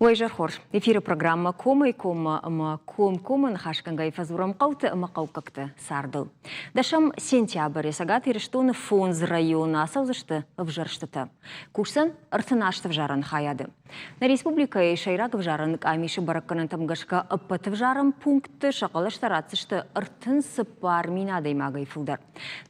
Уӕ изӕр хорз. Эфиры программӕ Комӕй-коммӕ ӕмӕ комкоммӕ ныхасгӕнгӕйӕ фӕдзурӕм хъӕуты ӕмӕ хъӕуккӕгты цардыл. Дӕсӕм сентябры Цӕгат Ирыстоны фондз районы ацӕудзысты ӕвзӕрстытӕ. Кусдзӕн 38 ӕвзарӕн хайады. Нӕ республикӕйы сӕйраг ӕвзарӕн къамисы бӕрӕггӕнӕнтӕм гӕсгӕ ӕппӕт ӕвзарӕн пунктты сӕ хъӕлӕстӕ ратдзысты 34 000 адӕймагӕй фылдӕр.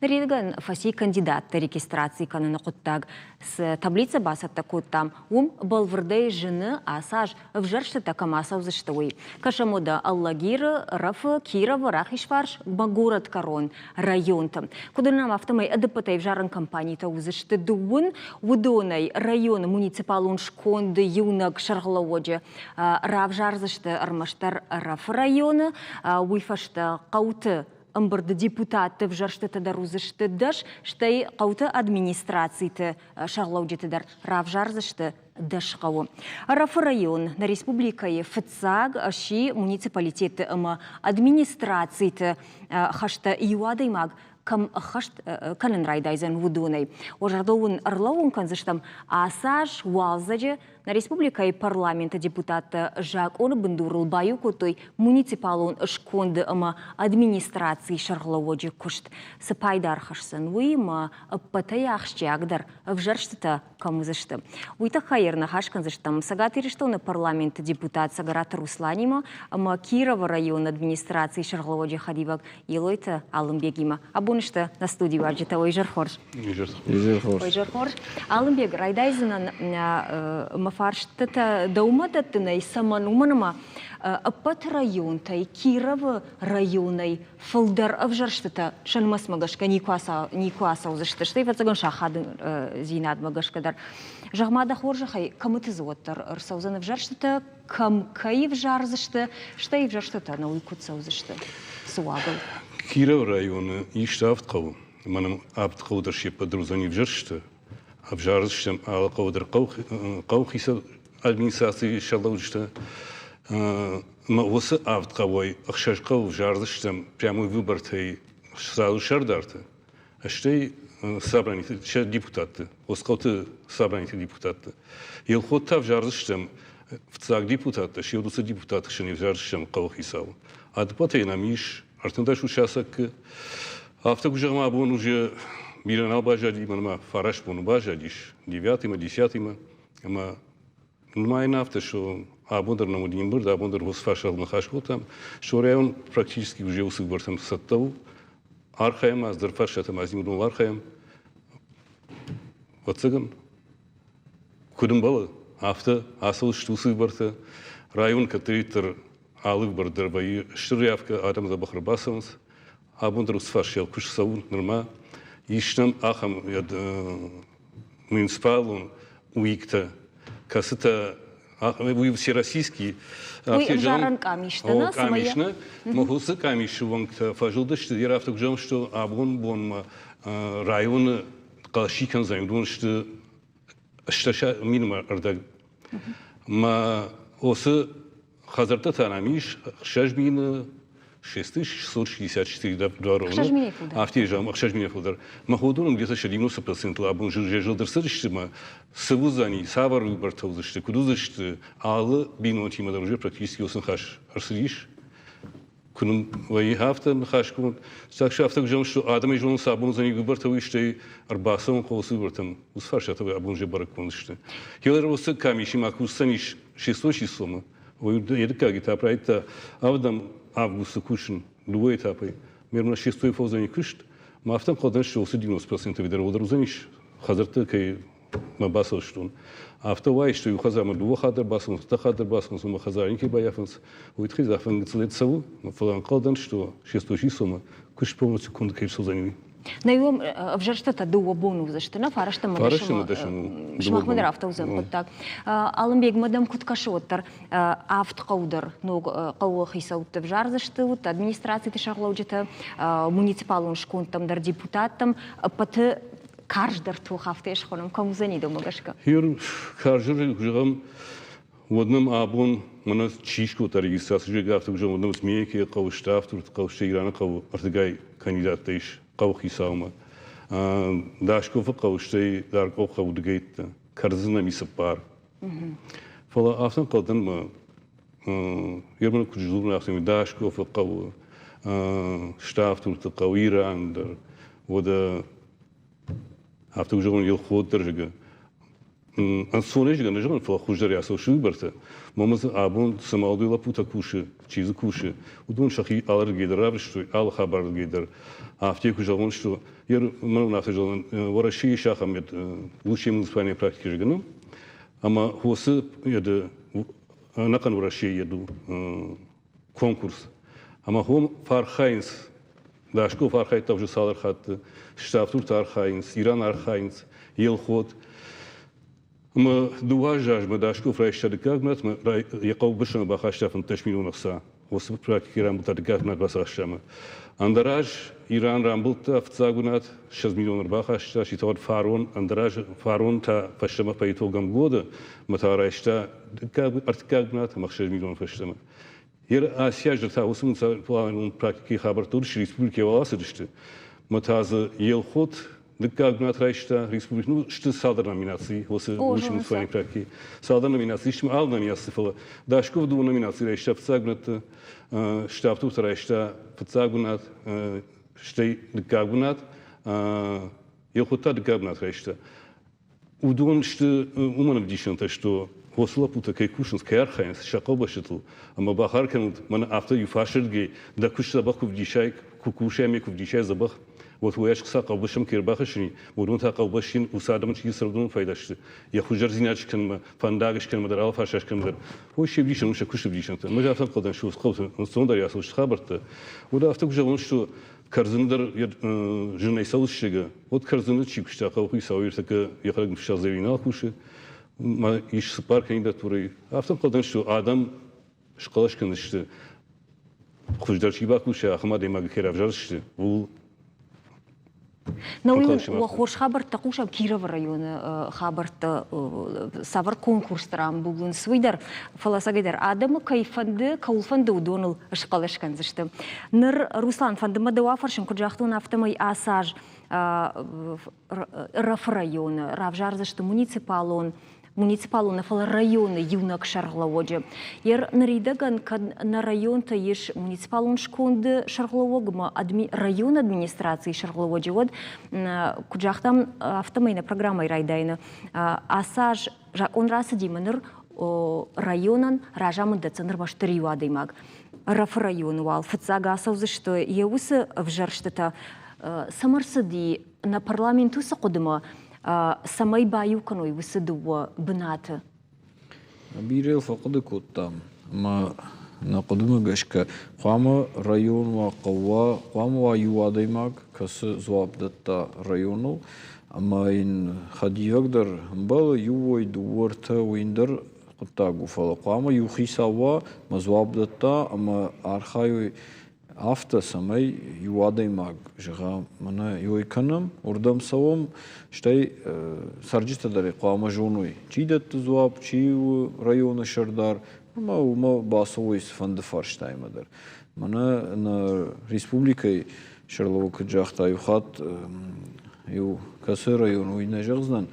Ныридӕгӕн фӕци кандидатты регистраци кӕныны хъуыддаг. Цы таблицӕ бацӕттӕ кодтам, уым бӕлвырдӕй зыны, ацы аз ӕвзӕрстытӕ кӕм ацӕудзысты, уый. Кӕсӕм уӕдӕ Алагиры, Ӕрӕфы, Кировы, Рахизфарс, горӕтгӕрон районты. Куыд уынӕм, афтӕмӕй ӕдыппӕтӕй ӕвзарӕн кампанитӕ уыдзысты дыууын. Уыдонӕй районы муниципалон сконды иунӕг сӕргълӕууӕджы равзардзысты ӕрмӕстдӕр Ӕрӕфы районы, уый фӕстӕ хъӕуты ӕмбырды депутатты ӕвзӕрстытӕ дӕр уыдзысты дӕс, стӕй хъӕуты администрациты сӕргълӕуджыты дӕр равзардзысты дӕс хъӕуы. Ӕрӕфы район нӕ республикӕйы фыццаг сси муниципалитетты ӕмӕ администрациты хӕстӕ иу адӕймаг кӕм ӕххӕст кӕнын райдайдзӕн, уыдонӕй. Уӕ зӕрдыл уын ӕрлӕууын кӕндзыстӕм, ацы аз уалдзӕджы Нӕ республикӕйы парламенты депутаттӕ закъоны бындурыл баиу кодтой муниципалон сконды ӕмӕ администрацийы сӕргълӕууӕджы куыст. Цы пайда ӕрхӕсдзӕн, уыимӕ ӕппӕтӕй ахсджиагдӕр ӕвзӕрстытӕ кӕм уыдзысты. Уый тыххӕй ӕрныхас кӕндзыстӕм Цӕгат Ирыстоны парламенты депутат Цӕгӕраты Русланимӕ ӕмӕ Кировы районы администрацийы сӕргълӕууӕджы хӕдивӕг Елойты Алымбегимӕ. Абон сты нӕ студийы уазджытӕ. Уый изӕр хорз. Изӕр хорз. Изӕр хорз. Алымбег, райдайдзынӕн мӕ фарстытӕ дӕумӕ дӕттынӕй, цӕмӕн? Уымӕн ӕмӕ ӕппӕт районтӕй, Кировы районӕй фылдӕр ӕвзӕрстытӕ сӕ нымӕцмӕ гӕсгӕ никуы ацӕудзысты, стӕй ӕвӕццӕгӕн сахадындзинадмӕ гӕсгӕ дӕр. Зӕгъ-ма дӕ хорзӕхӕй, кӕмыты дзы уӕддӕр ӕрцӕудзӕн ӕвзӕрстытӕ, кӕм кӕй ӕвзардзысты, стӕй ӕвзӕрстытӕ нӕуый куыд цӕудзысты, цы уагыл? Кировы районы ис авд хъӕуы. Мӕнӕн авд хъӕуы дӕр се ппӕт дӕр уыдзӕни ӕвзӕрстыты. Ӕвзардзыстӕм алы хъӕуы дӕр хъӕуыхицау администрацийы сӕргълӕуджытӕ. Ӕмӕ уыцы авд хъӕуӕй ӕхсӕз хъӕуы ӕвзардзыстӕм прямой выбортӕй сразу сӕрдарты, стӕй собраниты сӕ депутатты, хъӕуты собраниты депутатты. Елхот та ӕвзардзыстӕм фыццаг депутаттӕ, се уыцы депутатты хсӕн ӕвзардзыстӕм хъӕуыхицауы. Ӕдыппӕтӕй нӕм ис 13 участокы. Афтӕ куы зӕгъӕм, абон уже бирӕ нал баззади, мӕнмӕ фараст боны баззадис, девятыймӕ, десятыймӕ, ӕмӕ нымайын афтӕ, что абон дӕр нӕм уыди ӕмбырд, абон дӕр уыцы фарстатыл ныхас кодтам, что район практически уже уыцы выбортӕм цӕттӕ у. Архайӕм, аз дӕр фарстатӕм аз уыдоныл архайӕм. Ӕвӕццӕгӕн, куыд ӕмбӕлы, афтӕ ацӕудзысты уыцы выбортӕ. Район кӕддӕриддӕр алы выбор дӕр вӕййы стыр явкӕ, адӕм дзӕбӕх ӕрбацӕуынц. Абон дӕр уыцы фарстайыл куыст цӕуы нырма. Ис нӕм ахӕм муниципалон уигтӕ, кӕцытӕ уый всероссийский Уый ӕвзарӕн къамистӕ, нӕ? Къамис, нӕ? Уыцы къамисы уӕнгтӕ фӕзылдысты, йӕ афтӕ куы что абон бонмӕ районы хъӕлӕси кӕндзӕн, уыдон сты стӕ минмӕ ӕрдӕг. Мӕ уыцы Хӕдзӕрттӕ та нӕм ис 6000 6664 дуароны. 6 000 фылдӕр. Афтӕ зӕгъӕм, 6 000 фылдӕр. Мӕ уыдонӕн где-то 90 процентыл абон зылд ӕрцыдысты мӕ цы уыдзӕни, цавӕр выбортӕ уыдзысты, куыд уыдзысты, алы бинонтимӕ дӕр уже практически уыцы ныхас ӕрцыдис. Куы нын вӕййы афтӕ ныхасгонд, так что афтӕ зӕгъын, что адӕмӕй зонынц абон уыдзӕни выбортӕ, уый стӕй ӕрбацӕуын хъӕуы уыцы выбортӕм. Уыцы фарстатӕ абон уже бӕрӕггонд сты. Геор уыцы комиссимӕ кусдзӕнис шестой числомӕ, йӕ дыккаг этап райдыдта ӕвдӕм августы кусын дыууӕ этапӕй. Мӕ шестой фӕуыдзӕни куыст, ма афтӕ ӕнхъӕл дӕн, что уыцы 90 процентов дӕр уӕддӕр уыдзӕнис хӕдзӕртты кӕй мӕ бацӕуыстон. Афтӕ уайы, что иу хӕдзармӕ дыууӕ хатт дӕр бацӕуынц, ӕртӕ хатт дӕр бацӕуынц, ӕмӕ хӕдзары никӕй баййафынц. Уый тыххӕй дзы гыццылӕй цӕуы, фӕлӕ ӕнхъӕл дӕн, что шестой числомӕ куыст полностью конд кӕй рцӕудзӕни, уый. Нӕ уым ӕвзӕрстытӕ дыууӕ боны уыдзысты, нӕ фарӕстӕм дӕсӕм. Сымахмӕ дӕр афтӕ уыдзӕн хъуыддаг. Алымбегмӕ дӕм куыд кӕсы, уӕддӕр авд хъӕу дӕр ног хъӕуы хицӕутты ӕвзардзысты, уыд администрациты сӕргълӕуджытӕ, муниципалон скондтӕм дӕр депутаттӕм ӕппӕты карздӕр тох афтӕ схонӕм, кӕм уыдзӕни дӕумӕ гӕсгӕ? Карздӕр зӕгъӕм, уӕд нӕм абон мӕнӕ чи скодта регистраци, зӕгъгӕ, афтӕ куы зӕгъӕм, уӕд нӕм Змейкӕйы хъӕуы, Ставдурты хъӕуы, стӕй Ираны хъӕуы ӕртыгай кандидаттӕ ис хъӕуыхицаумӕ. Дашковы хъӕуы, стӕй Даркъо хъӕуы дыгӕйттӕ, Кӕрдзынӕм и цыппар. Фӕлӕ афтӕ ӕнхъӕл дӕн, ӕмӕ Ерманы куыд дзурын, афтӕмӕй Дашкофы хъӕуы, Ставддурты хъӕуы, Иран дӕр, уӕдӕ афтӕ куы зӕгъон, Елхот дӕр, зӕгъгӕ, ӕнцонӕй зӕгъгӕ нӕ зӕгъын, фӕлӕ хуыздӕр ацӕуы сылгоймӕгтӕ. Мӕнмӕ дзы абон цы молодой лӕппутӕ кусы, чи дзы кусы, уыдон сӕхи алырдыгӕй дӕр равдыстой, алы хабарырдыгӕй дӕр. Афтӕ куы зӕгъон, что мӕн афтӕ зӕгъын, Уӕрӕсейы ис ахӕм лучшая муниципальная практика зӕгъын, ӕмӕ уыцы ӕнӕхъӕн Уӕрӕсейы у конкурс. Ӕмӕ уым фӕархайынц, Дашков архайдта уже цалдӕр хатты, Ставдурты архайынц, Иран архайынц, Елхот. Ӕмӕ 2 азы размӕ Дашков райста дыккаг бынатмӕ, йӕ хъӕубӕстӕмӕ бахаста 15 миллион ӕхца. Уыцы практикӕйы рамбылдта дыккаг бынат бацахста. Ӕндӕр аз Иран рамбылдта фыццаг бынат, 20 миллион ӕрбахаста, ситауад фарон, ӕндӕр аз фарон та фӕстӕмӕ по итогам года, ӕмӕ та райста ӕртыккаг бынат ӕмӕ 6 миллион фӕстӕмӕ. Асиа дӕр та уыцы муниципалон практикӕйы хабӕрттӕ уыдысты республикӕйы уал ацыдысты. Ӕмӕ та дзы Елхот дыккаг бынат райста республикӕ. Ну, сты цалдӕр номинацийы уыцы муниципалон практикӕйы. Цалдӕр номинацийы сты алы номинаци, фӕлӕ Дашков дыууӕ номинацийы райста фыццаг бынӕтты, Ставдурты райста фыццаг бынат, стӕй дыккаг бынат, Елхот та дыккаг бынат райста. Уыдон сты уымӕн ӕвдисӕнтӕ, что уыцы лӕппутӕ кӕй кусынц, кӕй архайынц сӕ хъӕубӕстытыл, ӕмӕ бахар кӕнут, мӕнӕ афтӕ иу фарсырдыгӕй дӕ куыст дзӕбӕх куы вдисай, куы кусай ӕмӕ куы вдисай дзӕбӕх, уӕд уый ӕз сӕ хъӕубӕстӕм кӕй ӕрбахӕссини, уыдон та хъӕубӕстӕн уыцы адӕмы чи цӕрдон файда сты, йӕ хуыздӕрдзинад скӕнынмӕ, фӕндаг скӕнынмӕ дӕр, алы фарста скӕнынмӕ дӕр. Уый се вдисӕн у, сӕ куысты ӕвдисӕнтӕ. Мӕ афтӕ ӕнхъӕл дӕн, что хъӕуты ӕнцондӕр ацӕуы хабӕрттӕ. Уӕдӕ афтӕ куы зӕгъон, что кӕрдзын дӕр зынӕй цӕуы ссыгы, уӕд кӕрдзыны чи куыста, хъӕуыхицау ӕртӕккӕ йӕхӕдӕг ныфса нал кусы, ма ис цыппар кандидатурӕйы. Афтӕ ӕнхъӕл сты, адӕм схъӕлӕс кӕндзысты, хуыздӕр чи бакуса, ахӕм адӕймагы кӕй равзардзысты, ууыл. Нӕ уый хорз хабӕрттӕ хъусӕм Кировы районы хабӕрттӕ, цавӕр конкурстӕ рамбулынц, уый дӕр. Фӕлӕ ӕцӕгӕйдӕр адӕмы кӕй фӕнды, кӕуыл фӕнды, уыдоныл схъӕлӕс кӕндзысты. Ныр, Руслан, фӕнды мӕ дӕу афӕрсын, куыд загътон, афтӕмӕй ацы аз Ӕрӕфы районы равзардзысты муниципалон муниципалон нӕ, фӕлӕ районы иунӕг сӕргълӕууӕджы. Ер ныридӕгӕн кӕд нӕ районты ис муниципалон сконды сӕргълӕууӕг ӕмӕ районы администрацийы сӕргълӕууӕджы, уӕд, куыд загътам, афтӕмӕй нӕ программӕйы райдайӕны ацы аз закъон рацыди ныр районӕн разамынд дӕтдзӕн ӕрмӕстдӕр иу адӕймаг. Ӕрӕфы районы уал фыццаг ацӕудзысты йӕ уыцы ӕвзӕрстытӕ. Цӕмӕ рцыди нӕ парламент уыцы хъуыдымӕ, цӕмӕй баиу кӕной уыцы дыууӕ бынаты? Бирӕ йыл фӕхъуыды кодтам ӕмӕ нӕ хъуыдымӕ гӕсгӕ хъуамӕ район уа, хъӕу уа, хъуамӕ уа иу адӕймаг, кӕцы дзуапп дӕтта районыл ӕмӕ йын хӕдивӕг дӕр ӕмбӕлы иу уой, дыууӕ, ӕртӕ, уый ӕндӕр хъуыддаг у, фӕлӕ хъуамӕ иу хицау уа ӕмӕ дзуапп дӕтта ӕмӕ архайой афтӕ, цӕмӕй иу адӕймаг зӕгъа, мӕнӕ иой кӕнӕм, уырдӕм цӕуӕм, стӕй цӕрджытӕ дӕр хъуамӕ зоной, чи дӕтты дзуапп, чи у районы сӕрдар, ӕмӕ уымӕ бацӕуой цыфӕнды фарстаимӕ дӕр. Мӕнӕ нӕ республикӕйы сӕргълӕууӕг куыд загъта, иу хатт иу кӕцы район, уый нӕ зӕгъдзынӕн,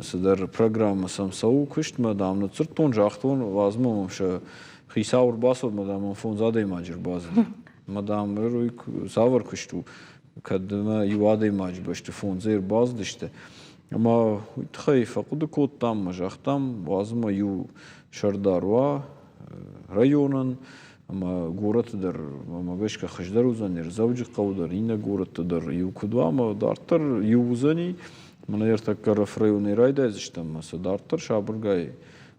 цыдӕр программӕ сӕм цӕуы куыстмӕ, дам, ныдздзырдтон, загътон, уадз ма мӕм сӕ хицау ӕрбацыд, ӕмӕ дам, фондз адӕймаджы ӕрбацыд. Ӕмӕ дам, уый цавӕр куыст у, кӕд ӕмӕ иу адӕймаджы бӕсты фондзӕй ӕрбацыдысты. Ӕмӕ уый тыххӕй фӕхъуыды кодтам ӕмӕ загътам, уадз ӕмӕ иу сӕрдар уа районӕн, ӕмӕ горӕты дӕр, мӕ гӕсгӕ, хуыздӕр уыдзӕн, Дзӕуджыхъӕуы дӕр, иннӕ горӕтты дӕр иу куыд уа, ӕмӕ дарддӕр иу уыдзӕни. Мӕнӕ ӕртӕккӕ районӕй райдайдзыстӕм, ӕмӕ сӕ дарддӕр сабыргай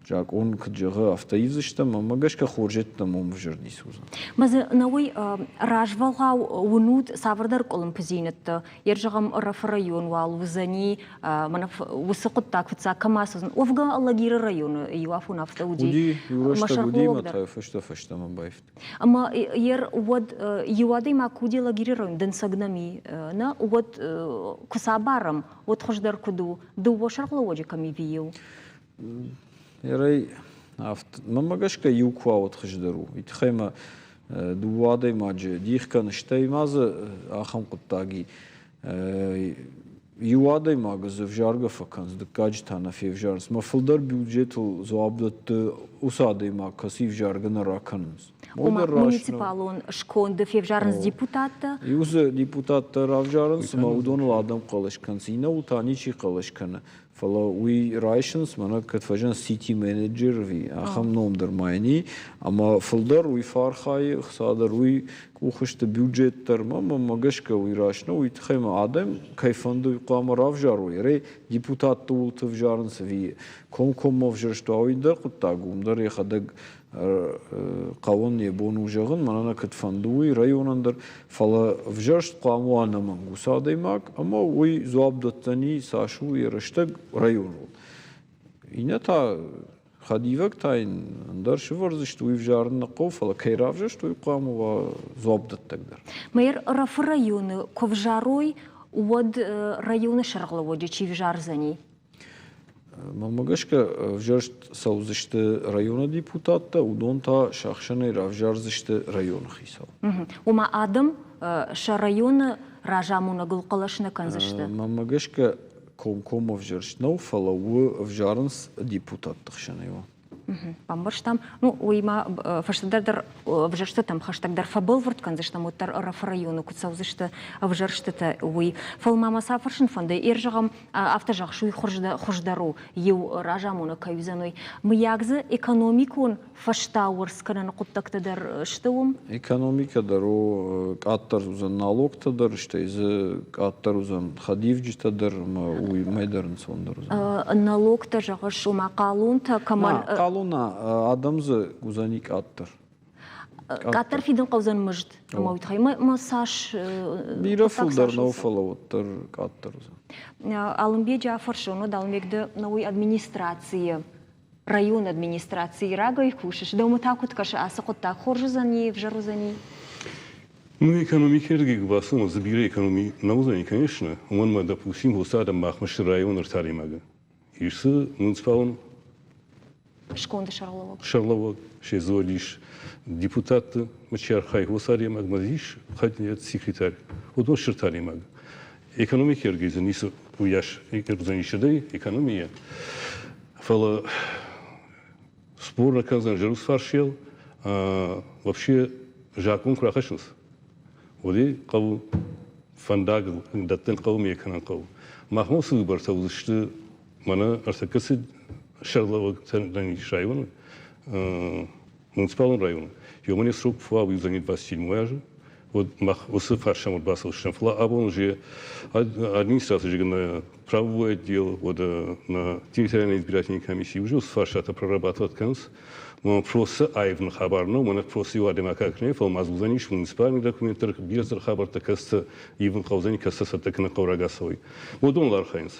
закъон куыд зӕгъы, афтӕ ивдзыстӕм, ӕмӕ гӕсгӕ хорзӕттӕм уым ӕвзӕр ницы уыдзӕн. Мӕ дзы нӕуый развӕлгъау уынут цавӕрдӕр къуылымпыдзинӕдтӕ. Йе зӕгъӕм, Ӕрӕфы район уал уыдзӕни, мӕнӕ уыцы хъуыддаг фыццаг кӕм ацӕудзӕн. Уӕвгӕ Алагиры районы иу афон афтӕ уыди. Уыди, иу рӕстӕг уыди, ӕмӕ та фӕстӕ фӕстӕмӕ баивта. Ӕмӕ ер уӕд иу адӕймаг куы уыди Алагиры район, дӕнцӕг нӕм и, нӕ, уӕд куы сӕ абарӕм, уӕд хуыздӕр куыд у, дыууӕ сӕргълӕууӕджы кӕм и иу? Ерӕй, мӕнмӕ гӕсгӕ иу куы уа, уӕд хуыздӕр у. Уый тыххӕй мӕ дыууӕ адӕймаджы дих кӕны, стӕй ма дзы ахӕм хъуыддаг и. Иу адӕймагы дзы ӕвзаргӕ фӕкӕнынц, дыккаджы та нӕ февзарынц. Мӕ фылдӕр бюджетыл дзуапп дӕтты уыцы адӕймаг, кӕцы ӕвзаргӕ нӕ ракӕнынц. Ома муниципалон сконды февзарынц депутаттӕ? Иу дзы депутаттӕ равзарынц, ӕмӕ уыдоныл адӕм хъӕлӕс кӕнынц, иннӕуыл та ничи хъӕлӕс кӕны. Фӕлӕ уый райсынц, мӕнӕ кӕд фӕзынд city manager ӕви ахӕм ном дӕр ма йын и, ӕмӕ фылдӕр уый фӕархайы, ӕхца дӕр уый къухы сты, бюджет дӕр мӕнмӕ гӕсгӕ уый раст нӕу, уый тыххӕй ма адӕм кӕй фӕнды, уый хъуамӕ равзарой. Ӕрӕй депутатты уылты ӕвзарынц ӕви комкоммӕ ӕвзӕрст уа, уый дӕр хъуыддаг у, уым дӕр йӕхӕдӕг хъӕуӕн йӕ бон у зӕгъын, мӕнӕ нӕ куыд фӕнды, уый районӕн дӕр, фӕлӕ ӕвзӕрст хъуамӕ уа ӕнӕмӕнг уыцы адӕймаг ӕмӕ уый дзуапп дӕтдзӕни, цас у йӕ рӕстӕг районыл. Иннӕ та хӕдивӕг та йын ӕндӕр сывӕрдзысты, уый ӕвзарын нӕ хъӕуы, фӕлӕ кӕй равзӕрст, уый хъуамӕ уа дзуапдӕттӕг дӕр. Мэр Рафы районы куы взарой, уӕд районы сӕргълӕууӕджы чи взардзӕни? Мӕнмӕ гӕсгӕ, ӕвзӕрст цӕудзысты районы депутаттӕ, уыдон та сӕ ӕхсӕнӕй равзардзысты районы хицау. Ома адӕм сӕ районы разамонӕгыл хъӕлӕс нӕ кӕндзысты? Мӕнмӕ гӕсгӕ, комкоммӕ ӕвзӕрст нӕу, фӕлӕ у ӕвзарынц депутатты хсӕнӕй. Бамбӕрстам. Ну, уыимӕ фӕстӕдӕр дӕр ӕвзӕрстытӕм хӕстӕгдӕр фӕбӕлвырд кӕндзыстӕм, уӕддӕр Ӕрӕфы районы куыд цӕудзысты ӕвзӕрстытӕ, уый. Фӕлӕ ма мӕ цы фӕрсын фӕнды, эр зӕгъӕм, афтӕ зӕгъыс, уый хуыздӕр у, иу разамонӕг кӕй уыдзӕн, уый. Мыййаг дзы экономикон фӕстауӕрц кӕныны хъуыддӕгтӕ дӕр сты уым? Экономикӕ дӕр у, къаддӕр уыдзӕн налогтӕ дӕр, стӕй дзы къаддӕр уыдзӕн хӕдивджытӕ дӕр ӕмӕ уымӕй дӕр ӕнцондӕр уыдзӕн. Налогтӕ, зӕгъыс, ома хъалонтӕ кӕмӕн... Хъалон адӕм дзы уыдзӕни къаддӕр. Къаддӕр фидын хъӕудзӕн мызд, ӕмӕ уый тыххӕй ма цас... Бирӕ фылдӕр нӕу, фӕлӕ уӕддӕр къаддӕр уыдзӕн. Алымбеджы афӕрсон, уӕд Алымбег ды науи администрацийы районы администрацийы рагӕй кусыс, дӕумӕ та куыд кӕсы ацы хъуыддаг, хорз уыдзӕни, ӕвзӕр уыдзӕни? Ну, экономикӕйы рдыгӕй куы бацӕуӕм, дзы бирӕ экономи нӕ уыдзӕни, конечно. Уымӕн ӕмӕ, допустим, уыцы адӕм махмӕ сты районы ӕртӕ Ис дзы муниципалон сконды сӕргълӕууӕг. Сӕргълӕууӕг, се дзы ис депутатты чи архайы, уыцы адӕймаг ма ис секретарь. Уыдон стыр адӕймаг. Экономикӕйы ӕрдыгӕй дзы ницы уыйас уыдзӕнис экономийӕ. Фӕлӕ спор ракӕндзӕн зӕронд фарсыл, вообще закъон куы рахӕссынц, уӕд ӕй хъӕуы фӕндагыл дӕттын хъӕуы ме кӕнын хъӕуы. Махмӕ уыцы выбортӕ уыдзысты мӕнӕ ӕртӕккӕ цы сӕргълӕууӕг ис районы, муниципалон районы, йомӕн срок фӕуа уыдзӕни 27 азы, уӕд мах уыцы фарстамӕ бацӕудзыстӕм. Фӕлӕ абон уже администраци на правовой отдел, уӕд на территориальной избирательной комиссии уже уыцы фарстатӕ прорабатывать кӕнынц. Просто аив хабар нӕу, мӕнӕ просто иу адӕймаг нӕ, фӕлӕ ма дзы уыдзӕнис муниципальный документтӕ, бирӕ цыдӕр хабӕрттӕ, кӕцытӕ ивын хъӕудзӕни, кӕцытӕ цӕттӕ кӕнын хъӕуы рагацауӕй. Уыдоныл архайынц.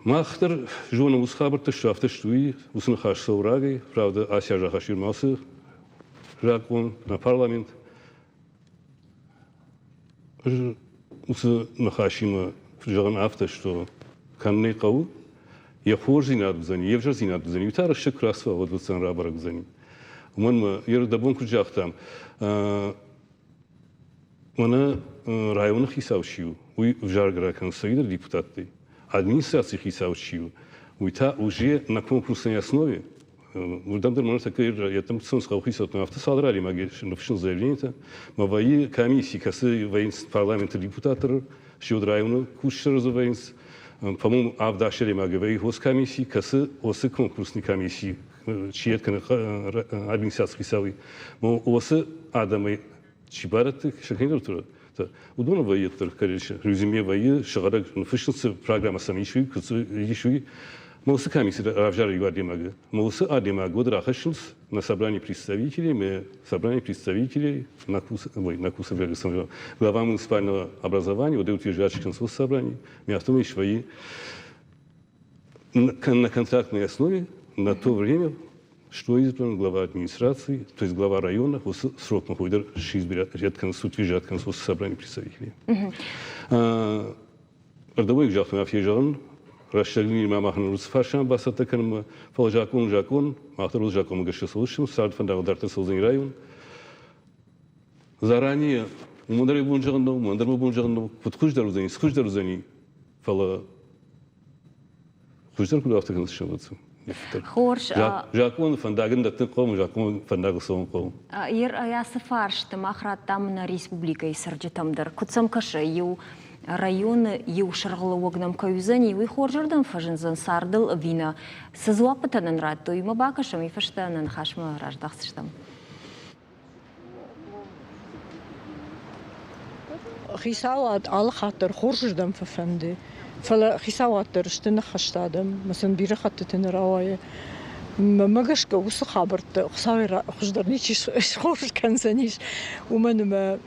Мах дӕр зонӕм уыцы хабӕрттӕ сты, афтӕ сты уый, уыцы ныхас цӕуы рагӕй, правда, ацы аз ахӕссин ацы закъон на парламент. Ӕз уыцы ныхасимӕ зӕгъын афтӕ, что кӕнын ӕй хъӕуы, йӕ хорздзинад уыдзӕни, йе взӕрдзинад уыдзӕни, уый та рӕстӕг куы рацӕуа, уӕд уыдзӕн рабӕрӕг уыдзӕни. Уымӕн ӕмӕ йе рдӕбон куыд загътам, Мӕнӕ районы хицау чи у, уый ӕвзаргӕ ракӕны цӕйдӕр депутаттӕй. Администрацийы хицау чи у, уый та уже на конкурсной основе уырдӕм дӕр мӕнӕ тӕккӕ йеддӕм цӕуынц хъӕуыхицӕуттӕм, афтӕ цалдӕр адӕймаги ныфсынц заявлениетӕ. Мӕ вӕййы комисси, кӕцы вӕййынц парламенты депутаттӕ, сиод районы кусджытӕ дзы вӕййынц. По-моему, авд-аст адӕймаги вӕййы хоскомисси, кӕцы осы конкурсный комисси чи кӕны администрацийы хицауи. Осы адӕмӕй чи барӕтты сӕхи уыдоны вӕййы короче резюме вӕййы сыгъдӕг ныффыссынц цы программӕ сӕм ис уый куыд ис уый ма уыцы комисси равзары иу адӕймагы ма уыцы адӕймаг уӕд рахӕссынц на собрание представителей мы собрание представителей на кус ой на кус глава муниципального образования вот утверждает кӕнынц собрание афтӕмӕй свои на контрактной основе на то время что избран глава администрации, то есть глава района, уыцы срокмӕ хуыйдӕр избирать кӕнынц, утверждать кӕнынц уыцы собрание представителей. Рдӕбойг загътон, афтӕ зӕгъын, рӕстӕг ма махӕн уыцы фарстамӕ бацӕттӕ кӕнынмӕ, фӕлӕ закъон закъон, мах дӕр уыцы закъонмӕ гӕсгӕ цӕудзыстӕм, цард фӕндагыл дарддӕр цӕудзӕни район. Заранее уымӕн дӕр йӕ бон зӕгъын нӕу, уымӕн дӕр мӕ бон зӕгъын нӕу, куыд хуыздӕр уыдзӕни, цы хуыздӕр уыдзӕни. Фӕлӕ хуыздӕр куыд афтӕ кӕнынц сӕвӕццӕ. Хорз. Закъоны фӕндаг ын дӕттын хъӕуы, закъоны фӕндагыл цӕуын хъӕуы. Ер ацы фарсты мах радтам нӕ республикӕйы цӕрджытӕм дӕр. Куыд сӕм кӕсы, иу районы иу сӕргълӕууӕг нӕм кӕй уыдзӕни, уый хорзӕрдӕм фӕзындзӕн цардыл ӕви нӕ? Цы дзуаппытӕ нын радтой, уымӕ бакӕсӕм, уый фӕстӕ нӕ ныхасмӕ раздӕхдзыстӕм. Хицауад алы хатт дӕр хорзырдӕм фӕфӕнды, фӕлӕ хицауад дӕр сты ныхӕстӕ адӕм ӕмӕ сын бирӕ хӕттыты нӕ рауайы. Мӕнмӕ гӕсгӕ уыцы хабӕрттӕ Хуыцауӕй хуыздӕр ничи схорз кӕндзӕнис, уымӕн ӕмӕ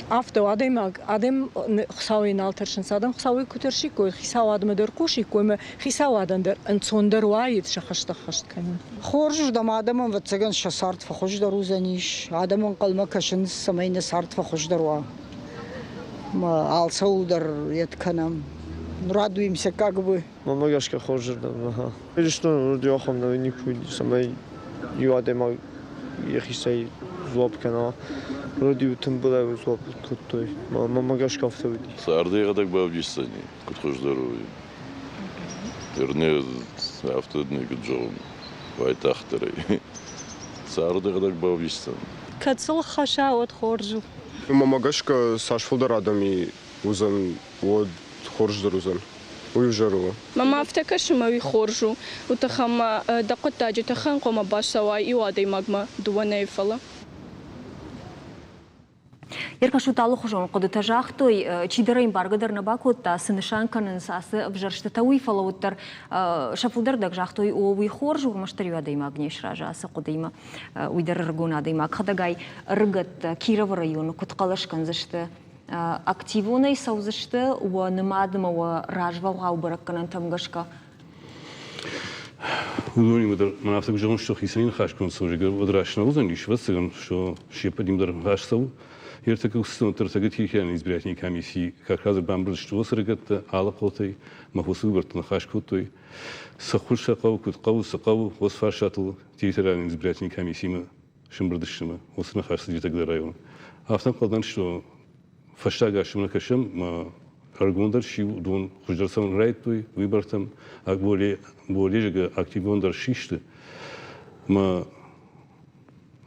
афтӕ у, адӕймаг адӕм Хуыцауӕй нал тӕрсынц. Адӕм Хуыцауӕй куы тӕрсиккой, хицауадмӕ дӕр хъусиккой ӕмӕ хицауадӕн дӕр ӕнцондӕр уаид сӕ хӕстӕ ӕххӕст кӕнын. Хорзырдӕм адӕмӕн, ӕвӕццӕгӕн, сӕ цард фӕхуыздӕр уыдзӕнис. Адӕм ӕнхъӕлмӕ кӕсынц, цӕмӕй нӕ цард фӕхуыздӕр уа. Ӕмӕ алцӕуыл дӕр йед кӕнӕм. Радуемся как бы. Мӕнмӕ гӕсгӕ хорзырдӕм. Ирыстоны уыди ахӕм нӕ никуы уыди, цӕмӕй иу адӕймаг йӕхицӕй дзуапп кӕна. Вроде тымбылӕй дзуапп кодтой. Мӕнмӕ гӕсгӕ афтӕ уыди. Царды йӕхӕдӕг бавдисдзӕни, куыд хуыздӕр у, уый. Вернее, афтӕ никуыд зӕгъон, уайтагъддӕрӕй. Царды йӕхӕдӕг бавдисдзӕн. Кӕд сыл хӕса, уӕд хорз у. Мӕнмӕ гӕсгӕ, цас фылдӕр адӕм уыдзӕн, уӕд хорздӕр уыдзӕн. Уый ӕвзӕр у. Мӕнмӕ афтӕ кӕсы, ӕмӕ уый хорз у. Уый тыххӕй ӕмӕ дӕ хъуыддаджы тыххӕн хъуамӕ бацӕуай иу адӕймагмӕ, дыууӕ нӕ, фӕлӕ. Ӕркӕсут алыхуызон хъуыдытӕ загътой, чидӕр ӕмбаргӕ дӕр нӕ бакодта, цы нысан кӕнынц ацы ӕвзӕрстытӕ, уый, фӕлӕ уӕддӕр сӕ фылдӕр дӕр загътой, о, уый хорз у, ӕрмӕстдӕр иу адӕймаг не сразы ацы хъуыдыимӕ. Уый дӕр ӕрыгон адӕймаг. Хӕдӕгай ӕрыгӕттӕ Кировы районы куыд хъӕлӕс кӕндзысты, активонӕй цӕудзысты уӕ нымадмӕ, уӕ развӕлгъау бӕрӕггӕнӕнтӕм гӕсгӕ? Уыдонимӕ дӕр мӕн афтӕ куы зӕгъон, что хицӕн ныхас куы цӕуы, уӕд раст нӕ уыдзӕнис, ӕвӕццӕгӕн, что се ппӕтимӕ дӕр ныхас цӕуы. Ӕртыккаг ӕртӕгы Тирхианы избирательный комиссии как раз бамбырд сты уыцы ӕрыгӕттӕ алы хъӕутӕй ӕмӕ уыцы выборты ныхас кодтой. Цы хуыз сӕ хъӕуы, куыд хъӕуы, цы хъӕуы, уыцы фарстатыл территориальный избирательный комиссимӕ сымбырд сты ӕмӕ уыцы ныхас цыди тогда районы. Афтӕ ӕнхъӕлдӕн, что фӕстаг азты мӕ кӕсӕм, мӕ ӕрыгондӕр чи у, уыдон хуыздӕр цӕуын райдыдтой выбортӕм, более, более активондӕр систы. Мӕ